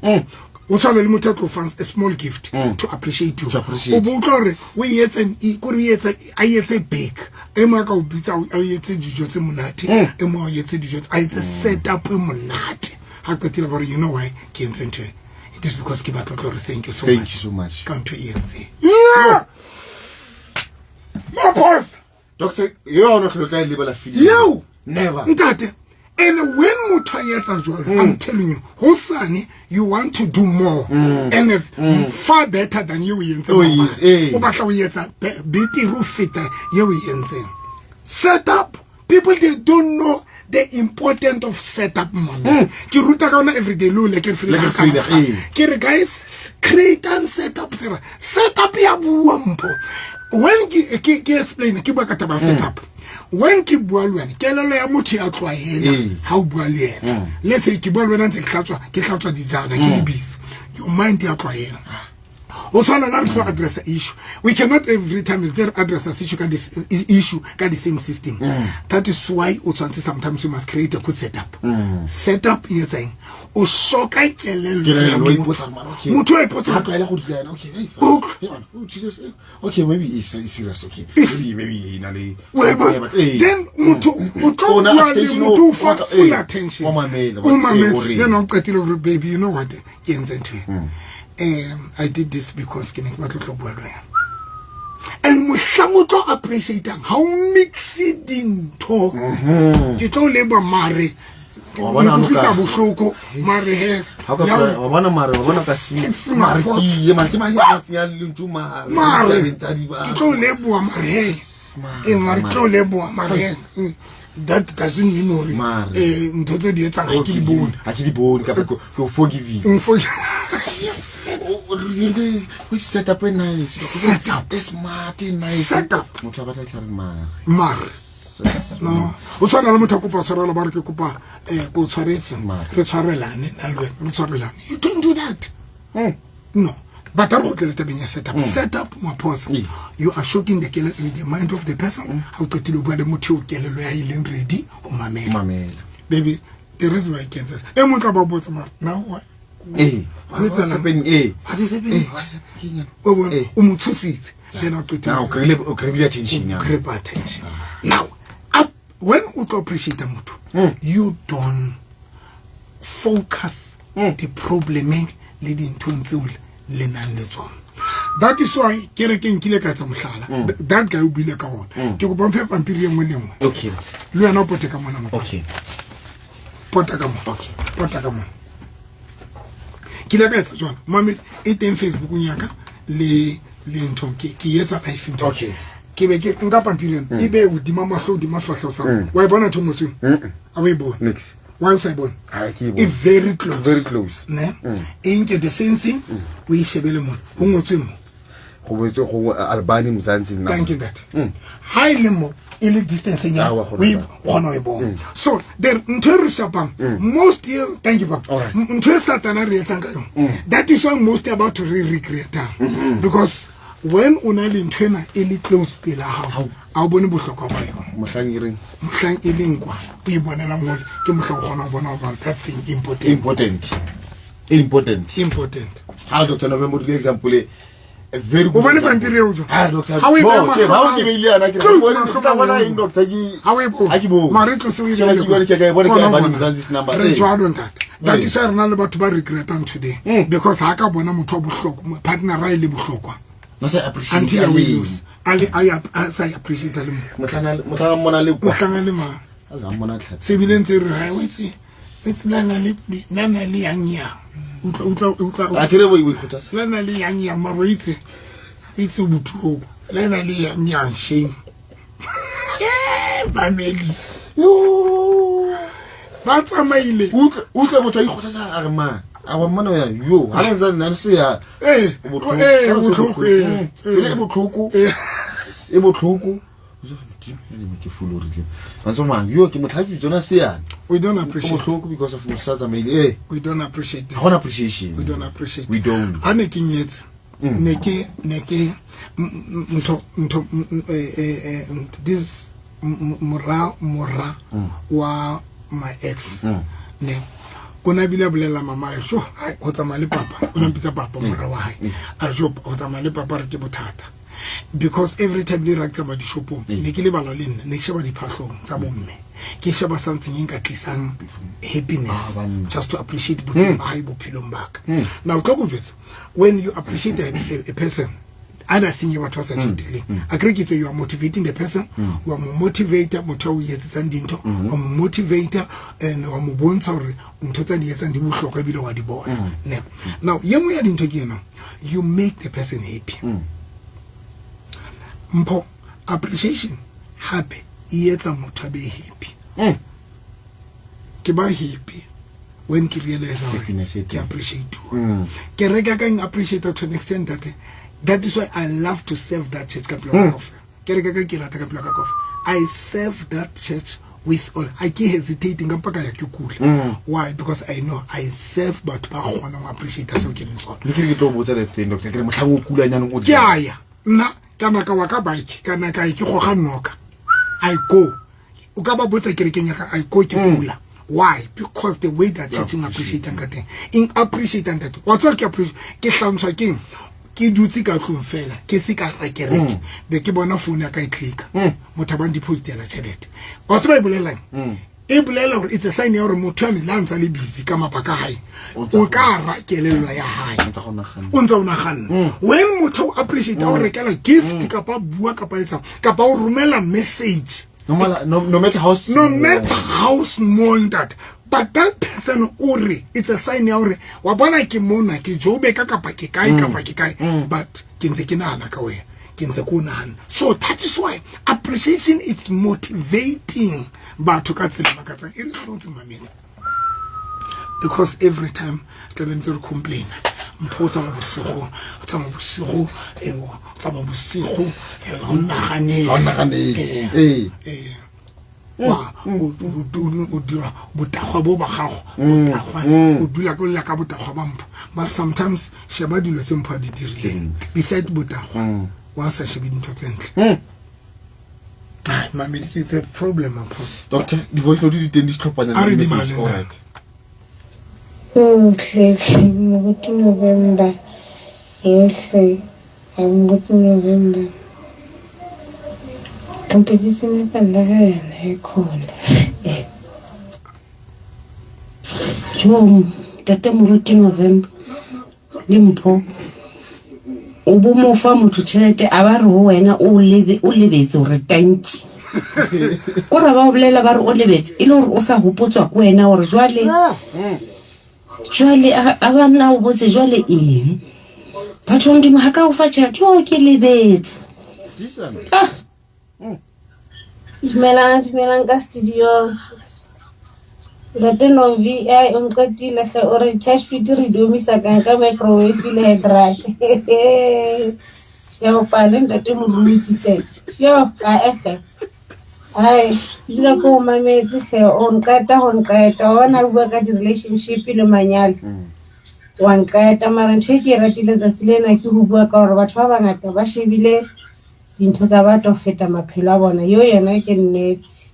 O tshwana le motho a tlo fang a small gift to appreciate you. To appreciate. O bo utlwa hore o e etse, kore o etse, a etse big. E mong a ka o bitsa, a o etse dijo tse monate, e mong a o etse dijo a etse set up e monate. Ha qetile ba re, you know why ke entse ntho e? It is because ke batla ho re thank you so Thank much. you so much. Ka ntho e entseng. Yeah! Maphosa! Doctor, yo ha o no tlhole o tla e lebala feeling. Yo! Never. Ntate, and when motho a etsa jwalo, I'm telling you, hosane you want to do more and if, far better than you entseng. O maobane. etse, eh. O batla ho etsa betere ho feta eo e entseng. Set up, people, they don't know the importance of set up money. Ke ruta ka ona everyday le o le ke re Le ke Frida Frida, eh. Ke re guys, create and set up tsera. Set up ya bua mpho. When ke explain, ke bua ka taba ya set up. When ke bua le wena, kelello ya motho ya tlwaela ha o bua le yena. Let's say ke bua le wena ntse ke hlatswa dijana, ke di busy. Your mind ya tlwaela. O tshwana na re tlo addressa issue, we cannot every time ntse re addressa issue ka this issue ka the same system. That is why o tshwanetse sometimes you must create a good setup. Setup e etsa eng? O shoka kelello ya Kelello, o motho. ipotsa mara, okay. Motho o ipotsa Ha tlwaela go dula yena, okay, hey, Utlwa. hey, man, oh, Jesus, eh, okay, maybe it's serious, okay. Maybe e na le Wa e bona? Eh. Then motho o tlo Ona bua le attention, motho o fa full eh, attention. wa mamela, O eh, o mametse. reng. Then o qetile hore, baby, you know what, ke entse ntho e. I did this because ke ne ke batla ho tlo bua le wena. And mohlang o tlo appreciatang ha o mixe dintho, ke tlo leba mare ke Wa bona ha o utlwisa ka- bohloko mare he Ha o ka wa bona mare, wa bona ka Ke mare ke maphoso. ye, mare ke mare ke tsenya lentšu mare, mare ditabeng tsa di ke tlo leboha mare he. Mare, Ee, mare ke tlo leboha mare he. That doesn't mean hore Mare. ntho tse di etsang ha ke di bone. Ha ke di bone, kapa ke o forgiving. O set up e nice. Setup. E smart, e nice. Setup. Motho a batla ditlhare mare. Mare no, o tshwana le motho a kopa tshwarelo, ba re ke kopa ko tshwaretse. Mare. Re tshwarelane nna le wena, re tshwarelane. You don't do that. No, but a re kgutlele tabeng ya setup. Setup, maphosa, Ee. you are shocking the mind of the person. Ha o qetile ho bua le motho eo kelello ya hae e leng ready ho mamela. Mamela. Baby, the reason why ke entse se, e mong tla ba botsa mare now why? Eh, Ho etsahalang? what's happening? Eh. What is happening? Eh, what's happening? O bona, Eh. o mo tshositse, then o qetile Now, o kry-ile attention ya. grab attention. Now, up, when o tlo appreciate motho, you don't focus the problemeng le dinthong tseo le nang le tsona. That is why ke re ke nkile ka etsa mohlala. That guy o buile ka ona. Ke kopa o mphe pampiri e nngwe le e nngwe. Okay. Le wena o pote ka mona mo. Okay. Pota ka mona. Okay. Pota ka mona. Ke ile ka etsa jwalo. Mamedi, e teng Facebookong ya ka le ntho ke etsa life ntho. Okay. Ke be ke nka pampiri ena, e be hodima mahlo, hodima sefahleho sa hao. Wa e bona ntho e ngotsweng? Ha o e bone? Nix. Why o sa e bone? Ha ke e bone. E very close. Very close. Ne? E nke the same thing, o e shebele mona. Ho ngotswe mo. Go boetse go Albany Mzansi now. Thank you that. Ha e le mo, e le distance nyana, Ah, wa kgona o e ho kgona ho e bona. So, the ntho e re shapang, most ye, thank you, Papa. Alright. Ntho e Satana re etsang ka yona. That is why most about re regretang. Because when o na le ntho ena e le close pela hao, ha o bone bohlokwa ba yona. Mohlang e reng? Mohlang e leng kwa, o e bonelang hole, ke mohlang o kgonang ho bona hore that thing important. Important. Important. Important. Ha Dr. November o example e, a very good O bone example. pampiri eo jwang? Ah, Dr. Ha o e No, beha mahlo sheba, ha o a ke beile yana, ke re, Close bone, mahlo ke tla a bona hao. eng, Doctor, ke- Ha o e bone. Ha ke bone. Mare e tlose o e Sheba, beile ke bone, ke a e bona, ke Kona Albany bona. Mzansi's number. Re Eh. jwalo, ntate. That Eh. is why re na le batho ba regretang today. Because ha ka bona motho wa bohlokwa, partner a e le bohlokwa. No sa appreciate Until a we leng. lose. A le, a ya, a sa e appreciate a le mong. Mohlang a mmona le kwa. Mohlang a le mang. A la mmona tlhatsi. Se bile ntse re, ha, o itse, o itse, la na le, la na le yang yang. Utlwa, utlwa, utlwa, A ke re o ikgothatsa. la na le yang yang, mara o itse, o itse bothoko. La na le yang yang, shame. Eh, bamedi. Ba tsamaile. Utlwa motho a ikgothatsa a re ma, a wa mmona ya yo, ha le ntse nna se ya. Eh, O botlhoko. eh, Ha le ntse botlhoko, eh, E botlhoko. Eh. E botlhoko. Modimo, ene ke fulorile. Mantse mang, yo ke motlhatsi tsona se yana. We don't O appreciate. botlhoko because of mosa tsamaile. Eh, We don't appreciate. ha gona appreciation. We don't appreciate. We don't. Ha ne ke nyetse, ne ke, ne ke, ntho, ntho, eh, this, mora, mora wa my ex. Ne. O na bile a bolella mama hae, sho, hai, ho tsamaya le papa. O na mpitsa papa, mora wa hae. A re, sho, ho tsamaya le papa re ke bothata. Because every time le ra ke tsamaya dishopong, ne ke lebala le nna, ne ke sheba diphahlong tsa bomme. Ke sheba something e nka tlisang happiness, Ah, banna. just to appreciate boteng ba hae bophelong ba ka. Now, tlo go jwetsa, when you appreciate a person, other thing e batho ba sa tsoteleng, a kere ke itse you are motivating the person, wa mo motivate-a motho a o etsetsang dintho, wa mo motivate-a and wa mo bontsha hore ntho tsa di etsang di bohlokwa ebile wa di bona. Ne. Now, ye nngwe ya dintho ke ena, you make the person happy. Mpho, appreciation hape e etsa motho a be happy. Ke ba happy when ke realize hore Happiness e ke teng. appreciate-uwa. Kereke ya ka eng appreciate to an extent that that is why I love to serve that church ka pelo ya ka kaofela. Kereke ya ka ke e rata ka pelo ya ka kaofela. I serve that church With all, a ke hesitate, nka mpa ka ya ke kula. Why? Because I know I serve batho ba kgonang go appreciate seo ke leng sona. Ne ke re ke tlo botsa le teng, doctor, ke re motlhang o kulanyaneng o Ke a ya nna kana ka wa ka bike kana ka ke goga noka. I go, o ka ba botsa kerekeng ya ka, I go ke kula. Why? Because the way that church eng appreciatang ka teng, eng appreciatang that, wa tseba ke appreciate, ke hlantshwa keng, ke dutse ka tlong fela, ke se ka ra kereke, be ke bona phone ya ka e clicka, motho a bang depositela tšhelete. Wa tseba e bolelang? E bolela gore it's a sign ya gore motho ya le a ntse a le busy ka mabaka a hae, o ka ra kelello ya hae. Ntse go nagana. O ntse o naganna when motho o appreciate, o rekela gift kapa a bua kapa etsang kapa o romela message. No matter how small. No matter how small that, but that person o re it's a sign ya gore wa bona ke mona, ke Joburg kapa ke kae kapa ke kae, but ke ntse ke nahana ka wena, ke ntse ke o nahana. So that is why appreciation is motivating batho ka tsela makatsang. E re tlotse mamedi, because every time tla be ntse re complain, mpho o tsamaya bosigo, o tsamaya bosigo, o tsamaya bosigo, ha o naganele. Ha o naganele. Eh. Eh. Wa o dira botagwa bo ba gago, botagwa, o dula ko lla ka botagwa ba mpho. Mara sometimes sheba dilo tse mpho a di dirileng beside botagwa, wa sa shebe dintho tse ntle. Ai, mamedi, ke the problem, mpho. Doctor, di-voice note di teng, di setlhophanyana. A re di Message, bale, all right. Hle moruti November, ehle a moruti November, competition ya banda ka yona e khona. Jo, tate moruti November le mpho, o bo mo fa motho tšhelete, a ba re ho wena o lebetse hore tanki kore ba o bolela, ba re o lebetse, e le hore o sa hopotswa ke wena hore jwale jwale a ba nna o botse jwale eng, batho ba modimo, ha ka o fa tšhelete jo, ke lebetse. Ah. Dumelang, dumelang ka studio. Ntate Novi, ai, o nqetile hle, o re cash fit re di omisa kang ka microwave le hair dryer. Tjhe, pale ntate moruti hle. Yo, a ehle. Ai, dula ko o mametse hle, o nqeta ho nqeta. Wa bona bua ka di-relationship le manyalo. Wa nqeta, mara ntho e ke e ratile tsatsi lena ke ho bua ka hore batho ba bangata ba shebile dintho tsa batho ho feta maphelo a bona. Eo yona ke nnete.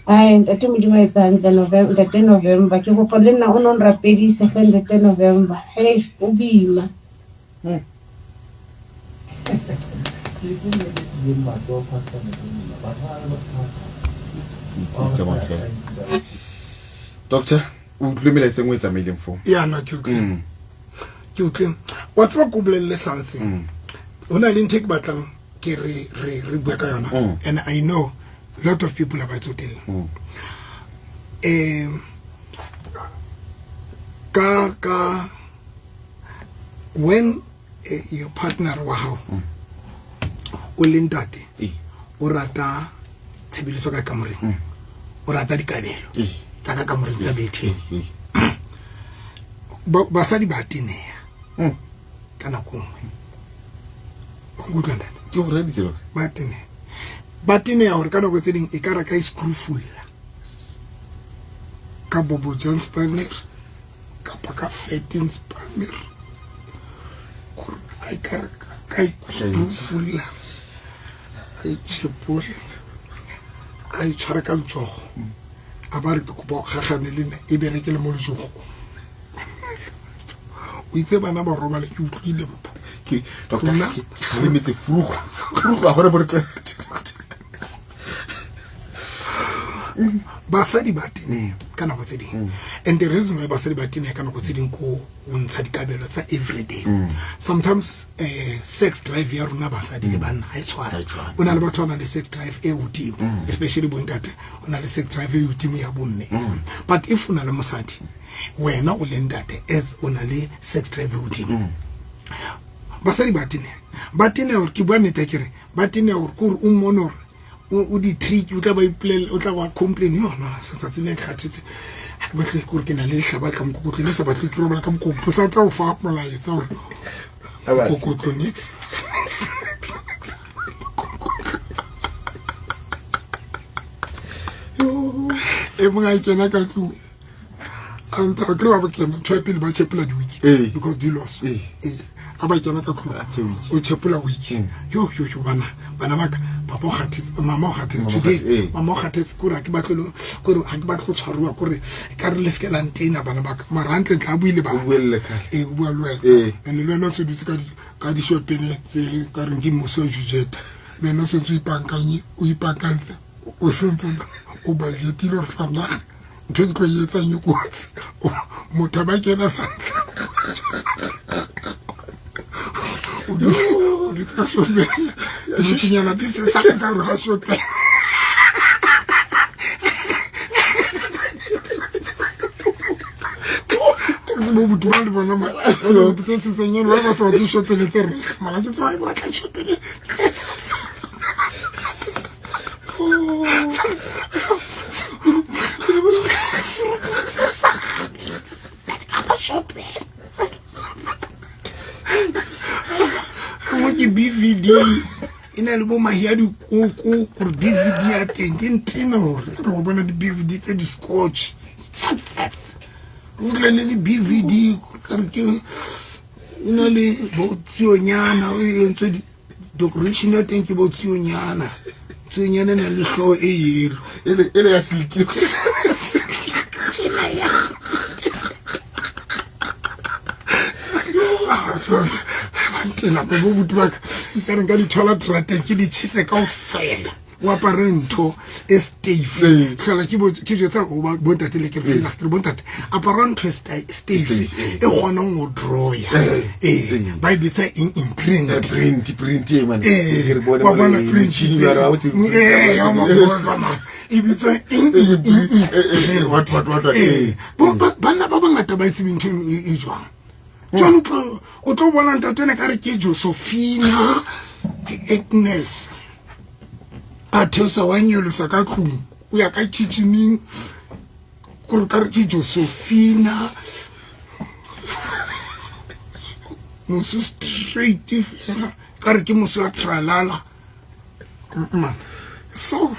Ai, ntate Modimo a etsa hantle, November, ntate November, ke kopa le nna o no nrapedise hle ntate November. Hei, o boima. Di tsamaya fela. Doctor, o utlwile melaetsa e nngwe e tsamaileng foo? Ya, no, ke utlwile, ke utlwile. Wa tseba ko bolelle something, ho na le ntho e ke batlang ke re bue ka yona, and I know lot of people ba tsotella. Ka when your partner wa hao o le ntate, o rata tshebeletso ka kamoreng, o rata dikabelo tsa ka kamoreng tsa betheng, basadi ba teneha ka nako nngwe. O nkutlwa, ntate? Ke go reditse, doctor. Ba teneha, ba teneha hore ka nako tse ding e ka re ka e screwfulla ka bobo spanner kapa ka fatting spanner, gore a e ka re ka e screwfulla, a e tšhepola, a e tshware ka letsogo, a ba re ke kopa go kgagane le nna, e berekele mo letsogong. O itse bana ba robale, ke utlwile, mpho. Ke doctor. Nna? Ke kgalemetse frugo frugo a gore bo re Basadi ba teneha ka nako tse ding, and the reason why basadi ba teneha ka nako tse ding ko ho ntsha dikabelo tsa everyday, sometimes sex drive ya rona basadi le banna ha e tshwane. Ha e tshwane. O na le batho ba nang le sex drive e hodimo, especially bontate, o na le sex drive e hodimo ya bomme. But if o na le mosadi, wena o le ntate, as o na le sex drive e hodimo, basadi ba teneha, ba teneha hore ke bua nnete, ke re ba teneha hore ke hore o mmone hore o di-trick, o tla ba ipolella, o tla ba complain yona tsatsi le kgathetse, ha ke batle, ke hore ke na le lehlaba ka mokokotlo, le sa batle ke robala ka mokokotlo, sa tla o fa molaetsa hore mokokotlo nix. E mong a kena ka tlung a ntse a kry ba ba kena ntho ya pele ba chepola di-wiki Ee. because di loss Ee. ee a ba kena ka tlung A tse wiki. o chepola wiki yo yo yo bana bana baka papa o kgathetse mama o kgathetse Mama o today kgathetse, ee. mama o kgathetse kore ha ke batle kore ha ke batle go tshwariwa kore ka re le seke la ntena bana baka mara hantlentle a buile O bana buelle kgale. ee o bua le wena Ee. and le wena o se dutse ka ka dishopene tse ka reng ke mosi wa jujeta le wena o sentse o ipankanye o ipankantse o sentse o budgetile gore fanaga ntho e ke tlo e etsang e kotsi motho a ba kena santse o dutse ka shopeng dikinyana di tse sa ka gare ga shopeng bo botura le bona tse sesenyane ba ba sa batle shopele tse reg mara ke tsewa batla shopele nngwe ke bvd e na le bo mahi a dikoko gore bvd ya teng ke ntena gore re go bona di-bvd tse di-scotch o tle le di-bvd kare ke e na le bo tsionyana o entswe decoration ya teng ke bo tsionyana tsionyana e na le tlhogo e yelo e le ya silky tena bo buti baka ka re nka di thola trateng ke di tšhise kao fela o apare ntho e stafe Ee. tlhola ke jetsa bontate le ke re fela ke re bontate apara ntho e stafe Ee. e kgonang go drawa ee ba e bitsa eng imprint print print e man ee re bone wa bona mole print metjhini ba re, ha o tsebe print. ee ya mabotsa man e bitswa eng Eh, eh, eh, what, what, what, what, ee eh. banna ba bangata ba itsebe ntho eno e jwang jwale o tlo bona ntate ene ka re ke josephina ke agnes a theosa wa nyolosa ka tlong o ya ka kitcheneng kore ka re ke josephina mosi straight fela ka re ke mosi wa tralala man so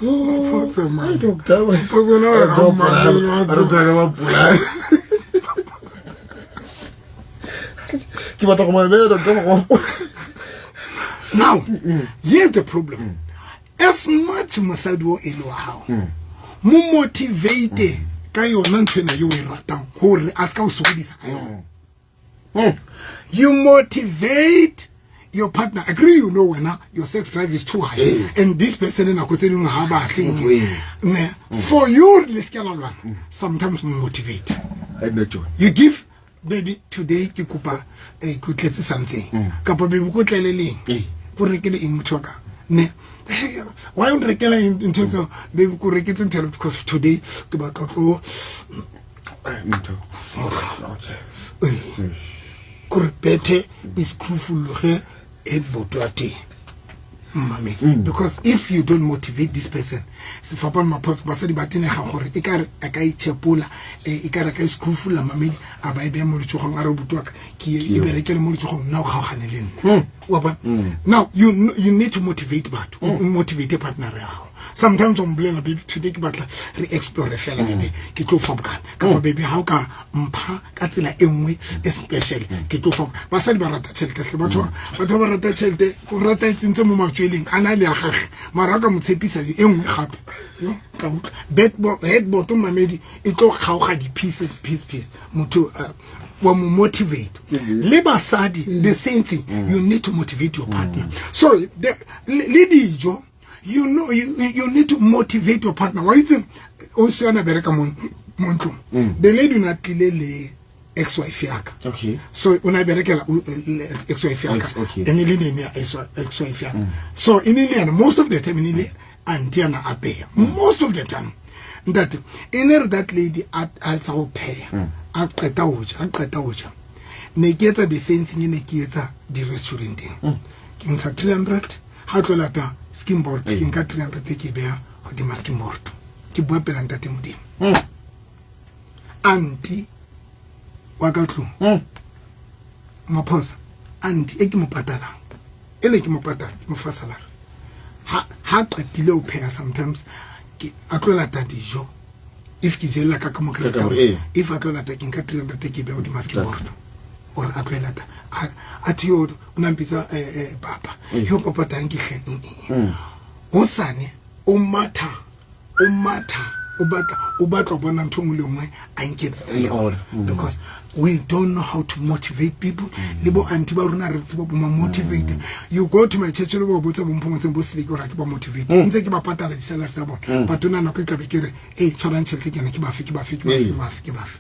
Maphosa, man. Doctor, man. Maphosa na Re tlo wa polaya, re tlo ba polaya. Ke batla go mamela doctor go Now, here's the problem. As much mosadi o e le wa hao, mo motivate ka yona ntho ena eo o e ratang hore a ska o sokodisa ka yona. You motivate your partner. Agree, you know wena your sex drive is too high and this person in nako tse dingwe ha batle Motho eo. Ne, for you le ska la lwana, sometimes mo motivate. Ha nna tjona. You give baby today ke kopa eh ke tletse something kapa baby ko tlele leng Eh. ko rekele eng motho wa ka ne why o nrekela eng ntho tseo baby ko reketse ntho ena because today ke batla tlo Ntho. Okay. eh, kore bethe e scrufologe headboard wa teng mmamedi because if you don't motivate this person sefapano maphoso basadi ba tenega gore e kare a ka itšhepola e kare a ka iscrufolla mamedi a ba e beya mo letsogong a re buti waka ke e berekele mo letsogong nna o kgaogane le nna wa bona now you, you need to motivate batho o motivate partner ya gago sometimes o mbolela baby today ke batla re explore fela baby ke tlo fa bokana kapa baby ha o ka mpha ka tsela e nngwe e special ke tlo fa basadi ba rata tšhelete hle batho batho ba rata tšhelete o rata e tsentse mo matsweleng a na le ya gage mara a ka mo tshepisa e nngwe gape yo tla utlwa headboard mamedi e tlo kgaoga di-piece piece piece motho wa mo motivate le basadi the same thing you need to motivate your partner so le dijo you know you need to motivate your partner wa itse o se yana bereka mo mo ntlong the lady o ne a tlile le ex wife yaka Okay. so o ne a berekela ex wife yaka Ex, okay. e ne le name ya ex wife yaka so e ne le yana most of the time e ne le aunty yana apeya most of the time ntate e ne re that lady a etsa go pheya a qeta ho ja a qeta ho ja ne ke etsa the same thing e ne ke etsa di-restauranteng ke ntsha 300 ha tlo lata skin board ke nka 300 e ke e beha hodima skin board ke bua pela ntate modimo aunty wa ka tlong maphosa aunty e ke mo patalang E le ke mo patala, ke mo fa salary. Ha qetile ho pheha sometimes ke a tlo lata dijo. If ke jella ka mo Ka kamore, ee. If a tlo lata ke nka 300 ke beha hodima skateboard. Hore a tlo e lata. A thi yo o na mpitsa papa. Yo papa tang ke hle. Hosane o matha o matha o batla o batla ho bona ntho e nngwe le nngwe a nketsetsa In yona. order. Because we don't know how to motivate people. Le bo auntie ba rona re tseba bo ma motivate. You go to my church le bo botsa bo mpho motseng bo seleke hore ha ke ba motivate. Ntse ke ba patala di-salary tsa bona. But ona nako e tla be ke re, "Ei, tshwarang tjhelete ke ena, ke bafe, ke bafe, ke bafe, ke bafe, ke bafe."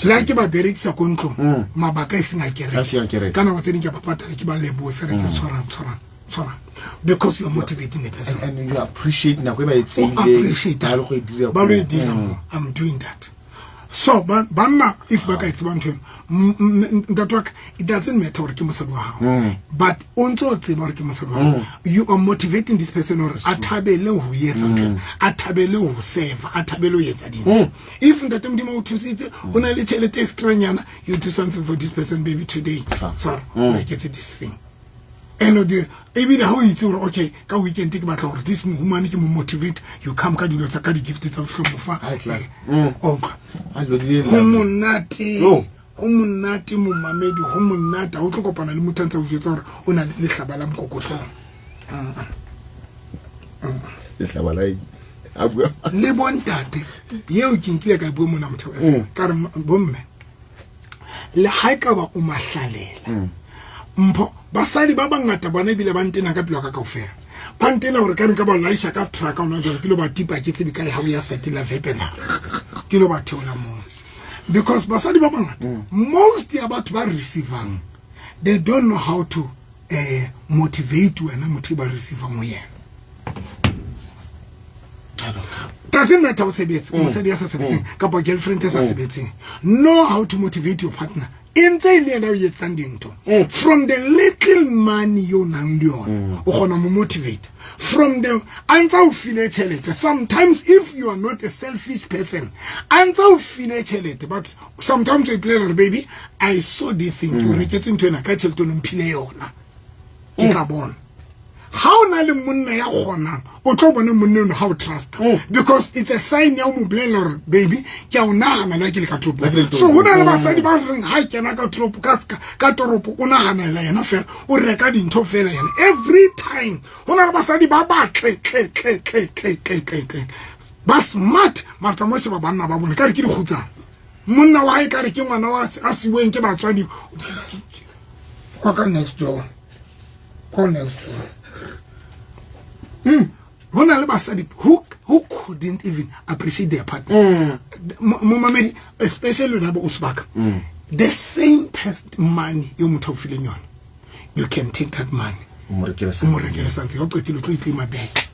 Le ha ke ba berekisa ko ntlong, mabaka e seng a kereke. A seng a kereke. Ka nako tse ding ke ba patala, ke ba lebohe fela, ke tshwarang, tshwarang, tshwarang. Because you are motivating the person. And you appreciate nako e ba e O tseileng, appreciate ba lo go e dira ba lo e koo. dira mo. I'm doing that. So banna if ba ka e tseba ntho eno, ntate wa ka, it doesn't matter hore ke mosadi wa hao, but o ntso o tseba hore ke mosadi wa hao. You are motivating this person hore a thabele ho etsa ntho eno, a thabele ho serve, a thabele ho etsa dintho. If ntate Modimo o thusitse, o na le tjhelete extra nyana, you do something for this person, baby, today. Sorry, o reketse this thing. And the ebile ha o itse hore okay ka weekend ke batla hore this woman ke mo motivate, you come ka dilo tsa ka di-gift tsa ho mo fa. High class. O utlwa? Ha dilo di le Ho lovely. monate. Yo. Ho monate momamedi, ho monate. Ha o tlo kopana le motho a ntse a o jwetsa hore o na le lehlaba la mokokotlong. Lehlaba la eng? A bua. Le bontate eo ke nkile ka bua mona Motheo FM. Ka re bomme, le ha ekaba o mahlalela. Mpho, basadi ba bangata bona ebile ba ntena ka pelo ya ka kaofela. Ba ntena hore ka re nka ba laisha ka truck hona jwale, ke lo ba tipa ke tsebe kae ha o ya site la Vepela. Ke lo ba theola moo. Because basadi ba bangata, most ya batho ba receivang, they don't know how to motivate wena motho e ba receivang ho yena. Doesn't matter o sebetse, mosadi ya sa sebetseng kapa girlfriend e sa sebetseng. Know how to motivate your partner. E ntse e le yena o etsang dintho. From the little money yo nang le yona, o kgona mo motivate. From the a ntse o file tjhelete. Sometimes if you are not a selfish person, a ntse o file tjhelete, but sometimes o ipolela hore baby, I saw this thing, ke o reketse ntho ena ka tjhelete o no mphile yona. Ke tla bona. Ha o na le monna ya kgonang, o tlo bona monna eno ha o trust. Because it's a sign ya ho mo bolella hore baby, ke a o nahana le ha ke le ka toropong. Le ha ke le So ho na le toropong. basadi ba reng ha kena ka toropo, ka ska, ka toropo, o nahanela yena fela, o reka dintho fela yena. Every time, ho na le basadi ba batle, tle, tle, tle, tle, tle, tle, tle. Ba smart, mara tsamao sheba banna ba bone, ka re ke dikgutsana. Monna wa hae ka re ke ngwana wa a siweng ke batswadi. Kwa ka next door. Kwa next door. Ho na le basadi who couldn't even appreciate their partner. Momamedi, especially lona bo Usbaka. The same person money yo motho o fileng yona. You can take that money. O mo rekele O mo rekele something. O qetile o tlo itlema back.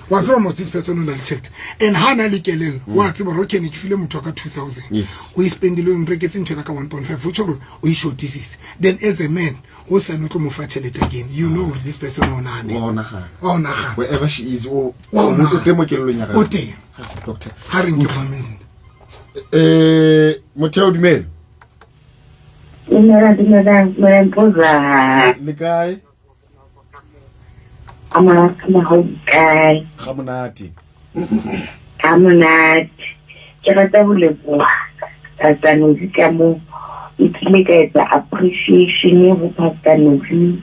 Wa tseba mos this person o na le tjhelete. And ha na le kelello, wa tseba hore okay, ne ke file motho wa ka 2000. O e spendile, o nreketse ntho ena ka 1.5, ho tjho hore o e shortisitse. Then as a man, o sa no tlo mo fa tjhelete again. You know hore this person wa o nahana. Wa o nahana. Wa o nahana. Wherever she is, Wa o o nahana. teng mo kelellong ya gagwe. O teng. Ha se doctor. Ha re nke mamedi. Motheo dumela. Dumela, dumela, dumela, Mpoza. Le kae? A monate, ho kae? Ga monate. Ga monate. Ke rata ho leboha Pastor Nozi ka moo e tlile ka etsa appreciation ho Pastor Nozi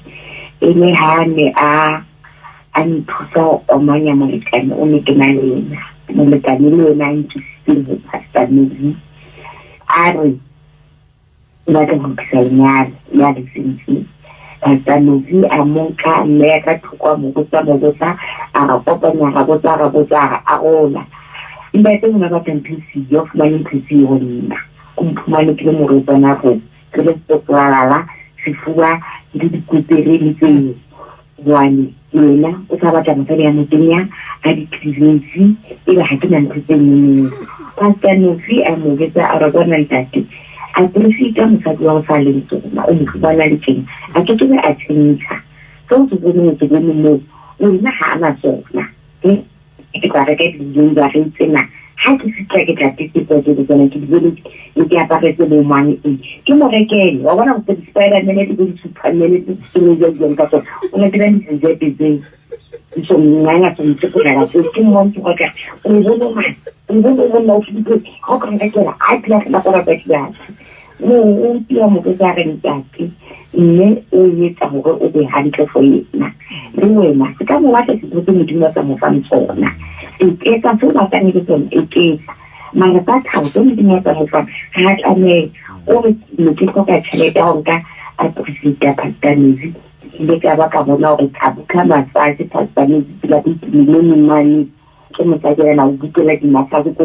e le ha ne a nthusa ho omanya molekane o ne ke na le yena. Molekane le yena a nkisitseng ho Pastor Nozi. A re o batla ho lokisa lenyalo ya le sentse. Pastor Nozi a mo nka mme ya ka thoko a mo botsa, mo botsa, a re kopanya, ra botsa, ra botsa, a re arola. Ntate o ne a batla ntho e siyo, o fumane ntho e siyo ho nna. O mphumane ke le morwetsana rona, ke le sepotlala, sefuba, ke le dikotsere le tseo. Jwale yena o sa batla mosadi ya motenya a di-clearance, ebe ha ke na ntho tse nngwe. Pastor Nozi a mo jwetsa a re bona ntate, a appreciate mosadi wa ho sa leng tsona, o mo fumana le teng. A ke ke be a tjhentjha. Seo se boneng, o se bone moo, wena ha a na sona. Ke tla reka di-lingerie tsena, Ha ke fihla ke tla tetsetsa ke tsena ke di bone le ke aparetse bo mang eng. Ke mo rekele wa bona go di-Spiderman le bo di-Superman le tse ne di buang ka tsona. O ne dira dizepe tseo. So nna so ntse go rela tseo ke mmontshe gore ka o bone mang o bone monna o fitse ga o ka nrekela a tla go go rata diatla. Mo o tia mo ke ka re ntate mme o etsa hore o be hantle for yena. Le wena se ka mo batla setho se Modimo a sa mo fang tsona. Eketsa se o batlang le tsona eketsa. Mara tsa tlhago tse Modimo a sa mo fang ga a tlameha. O re ne ke hloka tjhelete ya ho nka appreciate Pastor Nozi. Ke ile ka ba ka bona hore ka bukha massage Pastor Nozi pela bo mane. Ke mosadi ena o bukela di-massage ko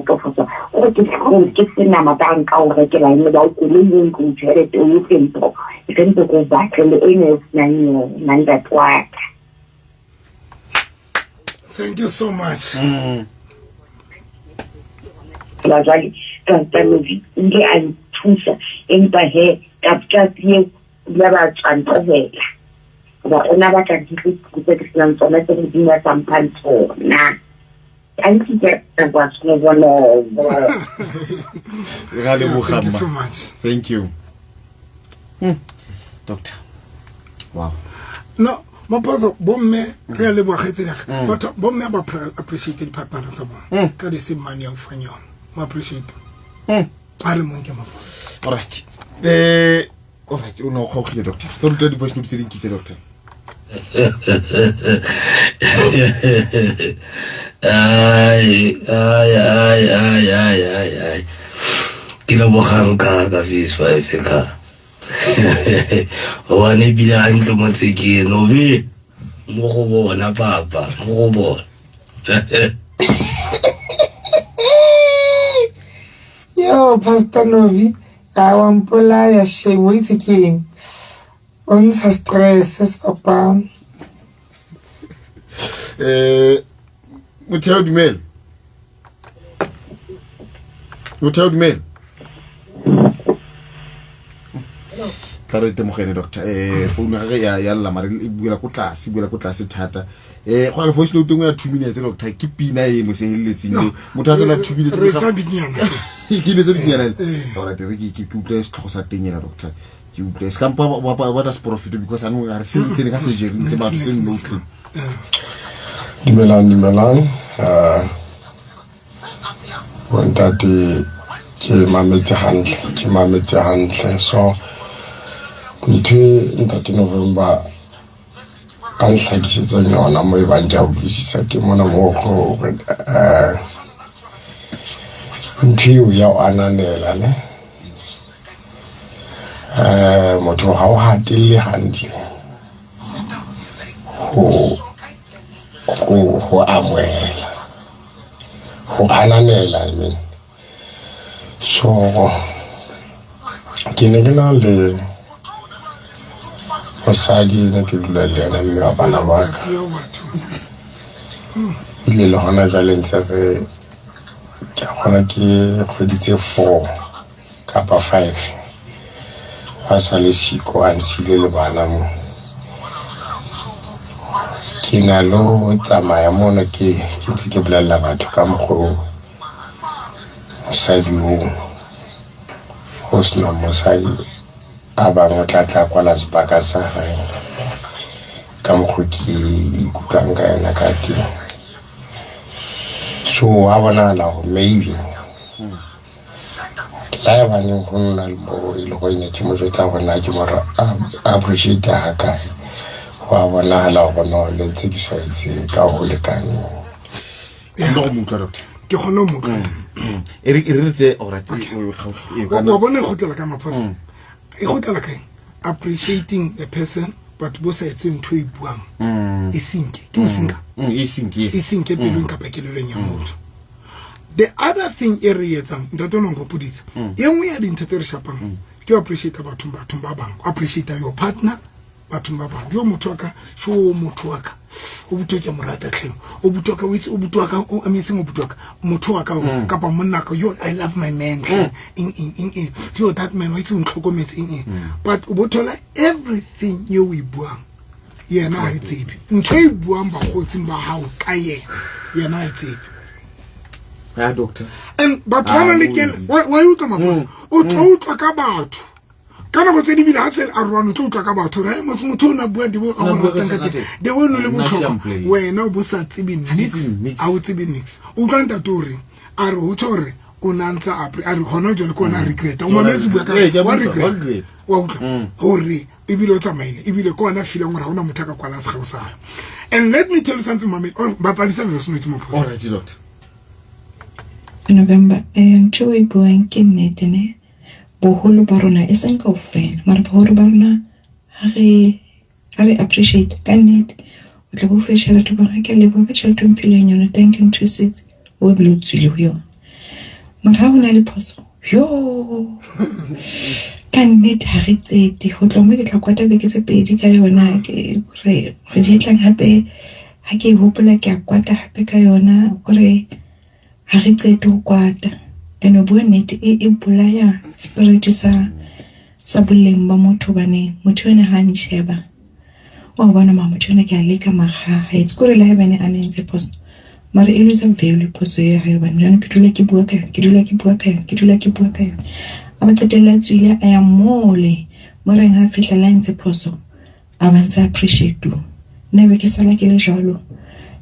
tofoso. O re ke hlong ke senama ka nka o rekela eng ba o koloi e nko tjhelete o efe mpho. E re mpe ko batle le ene o senang yona ntate wa ka. Thank you so much. La jwale Pastor Nozi o ile a nthusa empa he ka tsatsi eo ile ba tswa ntlohela. Hoba o na batla dintho tse ke senang tsona tse Modimo a sa mphang tsona. Thank you kwa Snovonovo. Re a leboga, Thank you mma. so much. Thank you. Doctor. Wow. No, Maphoso, bomme re a leboga kgaitsedi ya ka. Batho bomme ba appreciate di-partner tsa bona. Ka the same money ya o fang yona. Mo appreciate. A re monke Maphoso. All right. All right, o no kgaogile doctor. Tlo ruta di-voice note tse di nkitse doctor. Ai, ai, ai, ai, ai, ai, ai. Ke lebogang ka ka face five ka. Hobane ebile hantle mo tsekeng, o be mo go bona papa, mo go bona. Yo, Pastor Novi, a wa mpolaya shame, o itse ke eng? O ntsha stress sefapano. Motheo dumela. Motheo dumela. Tla re itemogele doctor. Founu ya gagwe ya lla mare e buela ko tlase, e buela ko tlase thata. Go na le voice note nngwe ya 2 minutes doctor, ke pina e mo seheletseng eo. Motho a sena 2 minutes Re tsa bikinyana. Ke betsa bikinyana. Alright, re ke utlwe setlhogo sa teng ena doctor. Ke utlwe se kampa ba batla seporofeto because anong ga re se tsene ka surgery ntse batho se no clean. Dumelang, dumelang. Bontate ke mametse hantle, ke mametse hantle. So ntho e ntate November a ntlhakisetsang yona mo e bang ke a utlwisisa ke mona mo gore ntho eo ya o ananela ne. Motho ha o hatelle hantle ho amohela, ho ananela, I mean. So ke ne ke na le mosadi ne ke dula le yena mme wa bana ba ka. Ebile le hona jwale ntse re ke a kgona ke kgwedi tse 4 kapa 5 a sa le siko a nsile le bana mo. Ke na le ho tsamaya mono ke ntse ke bolella batho ka mokgwa oo mosadi oo ho sena mosadi a bang o tla tla kwala sebaka sa hae ka mokgwa ke ikutlwang ka yena ka teng. So wa bonahala hore maybe la ya baneng ho nna le mo e le gore ne ke mo jwetsa hore na ke mo appreciate ha kae. Wa bonahala hore no le ntse ke sa etse ka ho lekaneng. Ke kgone go mo utlwa, doctor. Ke kgone ho mo utlwa. E re, e re tse, all right, e, Wa bona e kgutlela ka Maphoso? E kgutlela kae? Appreciating the person but bo sa etse ntho e buang. E sinke. Ke o sinka? E sinke, yes. E sinke pelong kapa kelellong ya motho. The other thing e re etsang, ntate o no nkgopoditse. E nngwe ya dintho tse re shapang, ke ho appreciate bathong ba bang. Appreciate your partner, bathong ba bang. Yo motho wa ka, sho motho wa ka. O buti wa ka mo rata tlhe. O buti wa ka, o itse, o buti wa ka, o amazing o buti wa ka. Motho wa ka o, kapa monna ka, yo, I love my man. Eng, eng, eng, eng. Yo, that man, wa itse o ntlhokometse, eng, eng. But o bo thola everything eo o e buang, yena ha e tsebe. Ntho e buang bakgotsing ba hao ka yena, yena ha e tsebe. Ya doctor. And batho ba na le kele wa e utlwa maphoso, o tlo utlwa ka batho ka nako tse dibile ga tsele a roane, o tlo utlwa ka batho gore mos motho o ne a bua debo a go ratang ka teng, debo o ne le botlhokwa, wena o bo sa tsebe nix, a o tsebe nix. O utlwa ntate o reng, a re ho tjho hore o ne a ntse a a re hona jwale ke ona regreta, o mametse bua ka wa regret, wa utlwa hore ebile o tsamaile, ebile ke ona feeling hore ha hona motho a ka kwalang sekgeo sa hae. And let me tell you something, mame, bapalisa verse note mo. All right, doctor. November, ntho e buang ke nnete ne. Boholo ba rona e seng kaofela, mara boholo ba rona ha re appreciate ka nnete. O tla bo fe tjhelete ba ke leboha ka tjhelete o mphileng yona, thank you 26, o bile o tswile ho yona. Mara ha hona le phoso, yo ka nnete ha re qete ho tloha mo ke tla kwata beke tse pedi ka yona, ke re kgwedi e tlang hape ha ke e hopola ke a kwata hape ka yona, kore ha re qete ho kwata. And o bua nnete, e bolaya spirit sa boleng ba motho, hobane motho ena ha ntjheba wa bona ma motho ena ke a leka mara ha etse kore le haebane a ne ntse phoso, mara e lose value phoso ya hae, hobane jwale ke dula ke bua ka yona, ke dula ke bua ka yona, ke dula ke bua ka yona. A ba qetella tswile a ya mole mo reng ha fihla la ntse phoso, a ba ntse appreciate. Nna be ke sala ke le jwalo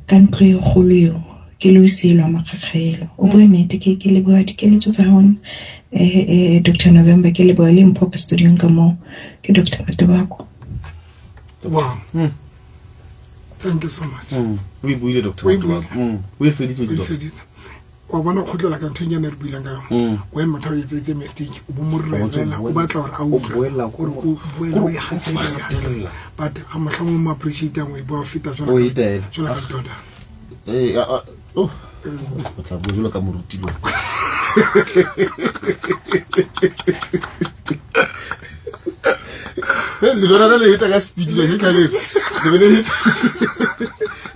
ka ntlo e kgolo eo, ke le osilwa makgakgaelo. O bua nnete, ke leboha dikeletso tsa hao, Dr. November, ke leboha le mpho ka studio ka moo, ke Dr. Matobako. Wow. Thank you so much. O e buile, Dr. O e buile. O e feditse, O e doctor. feditse. Wa bona kgutlela ka ntho e nyane re buileng ka yona. When motho a etsetse mistake, o bo mo rerela, o batla hore a utlwe, hore o boele o e hatella. But ha mohlang o mo appreciate-ang, o e bua ho feta jwalo O ka e taela. jwalo ka Doda. Oh. O tla bua jwalo ka moruti lo. Le lona le heta ka speed le heta le. Le be le heta.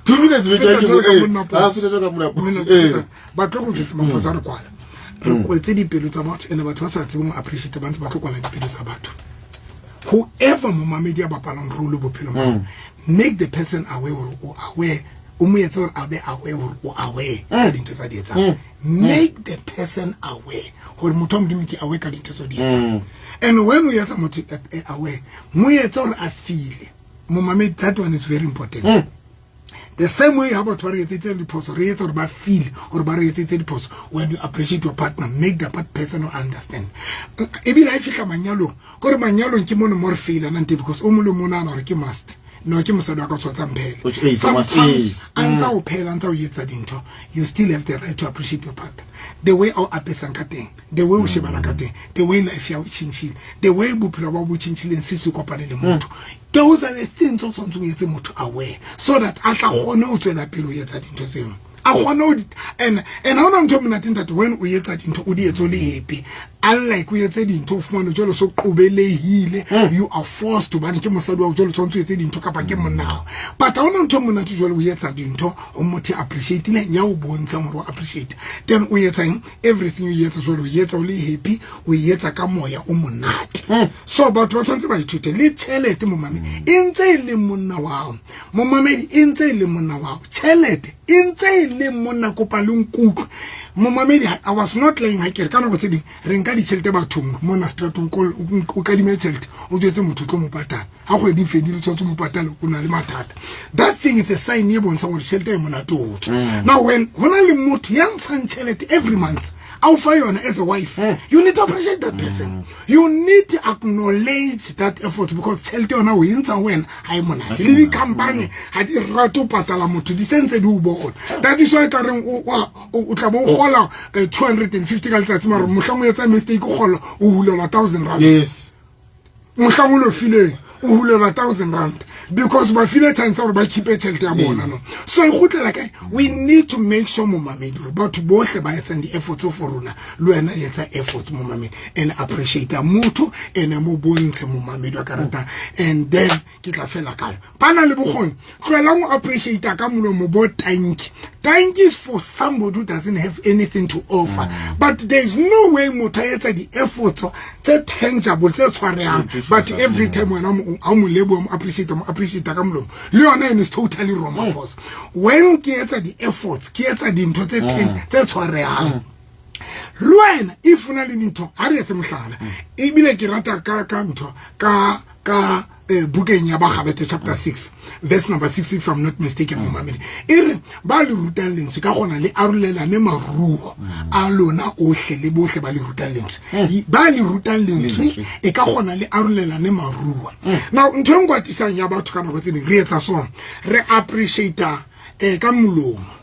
2 minutes be ke jwalo ka monna Ah, feta jwalo ka monna Monna Eh. Ba tlo go jwetsa maphoso a re kwala. Re kwetse dipelo tsa batho, ene batho ba sa tsebeng ho appreciate ba ntse ba tlo kwala dipelo tsa batho. Whoever momamedi a bapalang role bophelong ba hao, make the person aware hore o aware, o mo etse hore a be aware hore o aware ka dintho tsa di etsang. Make the person aware hore motho wa Modimo ke aware ka dintho tse o di etsang. And when o etsa motho aware, mo etse hore a feel. Momamedi, that one is very important. The same way ha batho ba re etsetse diphoso, re etsa hore ba feel hore ba re etsetse diphoso. When you appreciate your partner, make the person understand. Ebile ha e fihla manyalong, kore manyalong ke mono mo re failanang teng, because o mong le mong o nahana hore ke must. No, ke mosadi wa ka o tshwanetse a mphele. Which is, must Sometimes, is. a ntsa o phela, a ntsa o etsa dintho, you still have the right to appreciate your partner. The way o apesang ka teng, the way o shebalang ka teng, the way life ya o tjhentjhile, the way bophelo ba bo tjhentjhileng since o kopane le motho. Those are the things o tshwanetseng o etse motho aware, so that a tla kgone ho tswela pele ho etsa dintho tseo. A kgone ho di, and ha hona ntho e monate ntate, when o etsa dintho o di etse o le happy. Unlike o etse dintho o fumane jwalo so qobelehile, you are forced to, hobane ke mosadi wa hao jwalo tshwanetse o etse dintho kapa ke monna wa hao. But ha hona ntho e monate jwalo o etsa dintho o motho ya appreciate-ileng, ya o bontshang hore o appreciate. Then o etsa eng? Everything o etsa jwalo, o etsa o le happy, o etsa ka moya o monate. So batho ba tshwanetse ba ithute le tjhelete momamedi, e ntse e le monna wa hao. Momamedi, e ntse e le monna wa hao. Tjhelete e ntse e le monna, kopa le nkutlwe. Momamedi, I was not lying ha ke re ka nako tse ding re nka ditjhelete bathong mona stratong, o kadime tjhelete, o jwetse motho o tlo mo patala. Ha kgwedi e fedile, o tshwanetse o mo patale, o na le mathata. That thing is a sign e bontshang hore tjhelete e monate ho tswa. Now when ho na le motho ya ntshang tjhelete every month, a o fa yona as a wife, you need to appreciate that person. You need to acknowledge that effort, because tjhelete yona o e ntsha wena ha e monate. Le di-company ha di rate ho patala motho, di sentse di o bona. That is why tla reng o tla bo o kgola 250 ka letsatsi, mara mohlang o etsa mistake o kgola o hulelwa 1000 rand. Yes. Mohlang o lo fileng o hulelwa 1000 rand, because ba file chance hore ba keep-e tjhelete ya bona, no. So e kgutlela kae? We need to make sure momamedi hore batho bohle ba etsang di-efforts for rona, le wena etsa efforts momamedi, and appreciate motho, and mo bontshe momamedi wa ka ratang. And then ke tla fela ka ba na le bokgoni, tlohelang ho appreciate ka molomo bo tanki. Tanki is for somebody who doesn't have anything to offer. But there is no way motho a etsa di-efforts tse tangible, tse tshwarehang, but every time wena ha o mo leboha, mo appreciate, mo appreciate ka molomo le yona ene is totally wrong. Because when ke etsa di-efforts, ke etsa dintho tse tse tshwarehang le wena, if o na le dintho, ga re etse mohlala. Ebile ke rata ka ntho ka bukeng ya Bagalate chapter 6 verse number 6, if I'm not mistaken, momamedi, e re ba le rutang lentswe ka gona le arolelane maruo a lona ohle le bohle ba le rutang lentswe. Ba le rutang lentswe e ka gona le arolelane maruo. Now ntho e nkwatisang ya batho ka nako tse ding, re etsa sona, re appreciata ka molomo.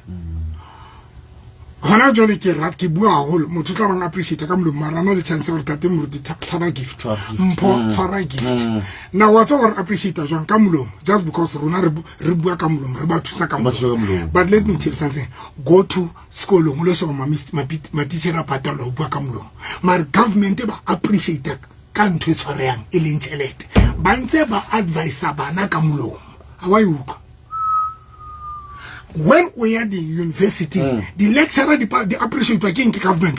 Hona jwale ke rat ke bua haholo, motho o tla bang appreciate ka molomo, mara a na le chance ya gore tate moruti, tshwara gift. Tshwara gift. Mpho, tshwara gift. Na wa tswa gore appreciate jwang ka molomo? Just because rona re bua ka molomo, re ba thusa ka Ba thusa ka molomo. Molomo. But let me tell you something, go to sekolong o lo sheba matitjhere a patalwa ho bua ka molomo, mare government ba appreciate ka ntho e tshwarehang e leng tjhelete, ba ntse ba advisa bana ka molomo. Ha wa e utlwa? When o ya di-university, di-lecturer di appreciatwa ke eng? Ke government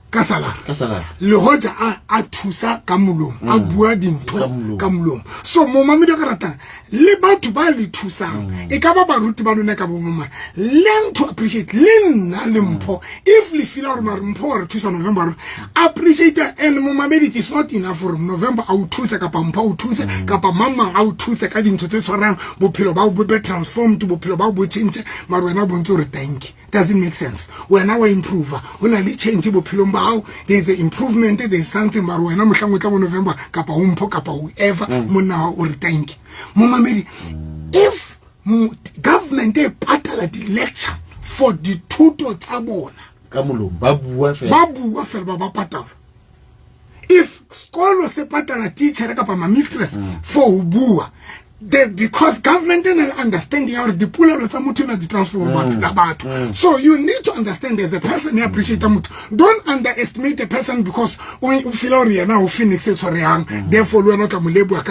ka salary. Ka salary. Le hoja a thusa ka molomo, a bua dintho Ka molomo. ka molomo. So momamedi ka ratang le batho ba le thusang, e ka ba baruti ba lona, ka bo mama, learn to appreciate. Le nna le Mpho, if le feela gore mare Mpho wa re thusa November, re appreciate. And momamedi, it is not enough gore November a o thuse, kapa Mpho a o thuse, kapa mang mang a o thuse ka dintho tse tshwarang bophelo ba bo be transformed, bophelo ba bo change, mare wena o bontse gore thank you doesn't make sense. Wena wa improve, ho na le change bophelong ba hao, there is a improvement, there is something, mare wena mohlang o tla mo November kapa ho Mpho kapa whoever, monna wa o re thank you. Momamedi, if government e patala di-lecture for dithuto tsa bona ka molomo ba bua fela, ba bua fela, ba patala, if sekolo se patala teacher kapa ma-mistress for ho bua, because government e na le understanding ya gore dipolelo tsa motho ena di transform maphelo a batho. So you need to understand, as a person e appreciate motho, don't underestimate a person because o feela gore yena o phoenix e tshwarehang, therefore le wena o tla mo leboha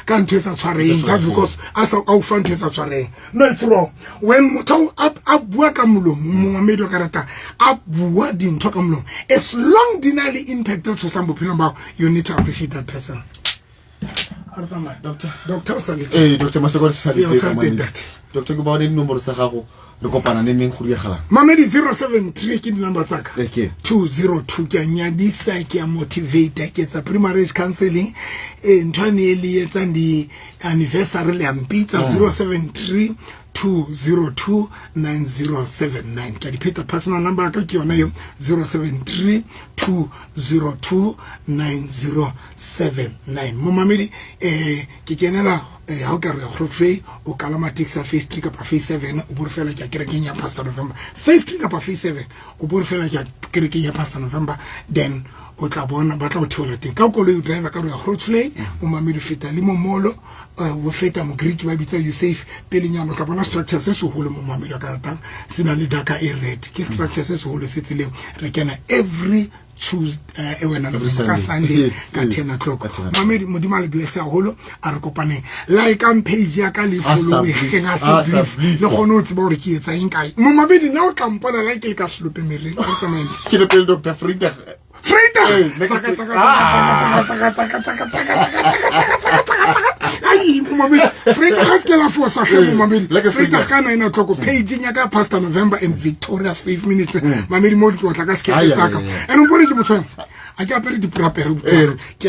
ka ntho e sa tshwareheng just because a sa a o fa ntho e sa tshwareheng. No, it's wrong. When motho a bua ka molomo, momamedi o ka ratang, a bua dintho ka molomo, as long di na le impact e tshosang bophelong ba hao, you need to appreciate that person. A re tsamaye. Doctor. Doctor, o sa le teng. Ee, Dr Maseko, se sa Ee, o le sa le teng, teng, ntate. Doctor, ke ba dinomoro tsa gago, re kopana ne neng go diagalang? Mamedi, 073 ke di-number tsaka. Okay. 202. Ke a nyadisa, ke a motivate, ke etsa pre-marriage counseling, e ntho ane e le etsang di-anniversary, le a mpitsa. 073 202 9079. Ke a dipheta, personal number ya ka ke yona eo, 073 202 9079. Momamedi, ke kenela ha o ka re Grootvlei, o kalama taxi ya phase 3 kapa phase 7, o bore fela ke ya kerekeng ya Pastor November. Phase 3 kapa phase 7, o bore fela ke ya kerekeng ya Pastor November, then o tla bona ba tla o theola teng ka koloi. O driver ka re ya Grootvlei, o mamedi, o feta le momolo, o feta Mogreek ba bitsa Usafe pelenyana, o tla bona structure se seholo, momamedi wa ka ratang, se na le daka e red, ke structure se seholo se tseleng. Re kena every Tuesday, wena Every ka Sunday. Sunday ka 10 o'clock. Ka 10 o'clock. Mamedi, Modimo a le bless haholo, a re kopaneng. Like page ya ka, le A sa follow blief. ke ga A se sa blief. blief. Le kgone ho tseba hore ke etsa eng kae. Momamedi, nna o tla mpona la ke le ka selope mereng. Re tsamaye. Ke le pele, Dr Frida. Frida. Ee, next Tsaka, week. tsaka, tsaka, tsaka, tsaka, tsaka, tsaka, tsaka, tsaka, tsaka, tsaka. Ai, momamedi, Frida, ga se ke la fosa hle, momamedi. Like Frida Frida. ka 9 o'clock page ya ka, Pastor November and Victoria's Faith Ministry. Mamedi, mo ke otla ka sekepe Ai, ai, sa ka. ai, ai. And o bone ke motho wa- a ke apere dipurapere, Eh. ke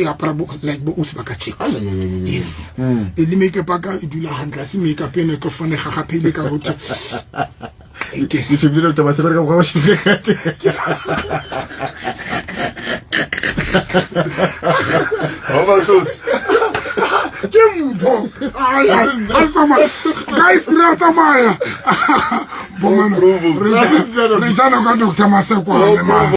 apara like bo ausi ba ka tjeko. Ai, ai, ai, ai, ai. Yes. E le makeup ya ka e dula hantle, ha se makeup ena e tlo fonega gape ka rothi. Ke shebile Dr Maseko ka mokgwa o shebile ka teng. Ha o ba hlotse. Ke Mpho. Ai, ai, a re tsamaya guys, re a tsamaya. Bomana, re jana ka Dr Masekwane, man.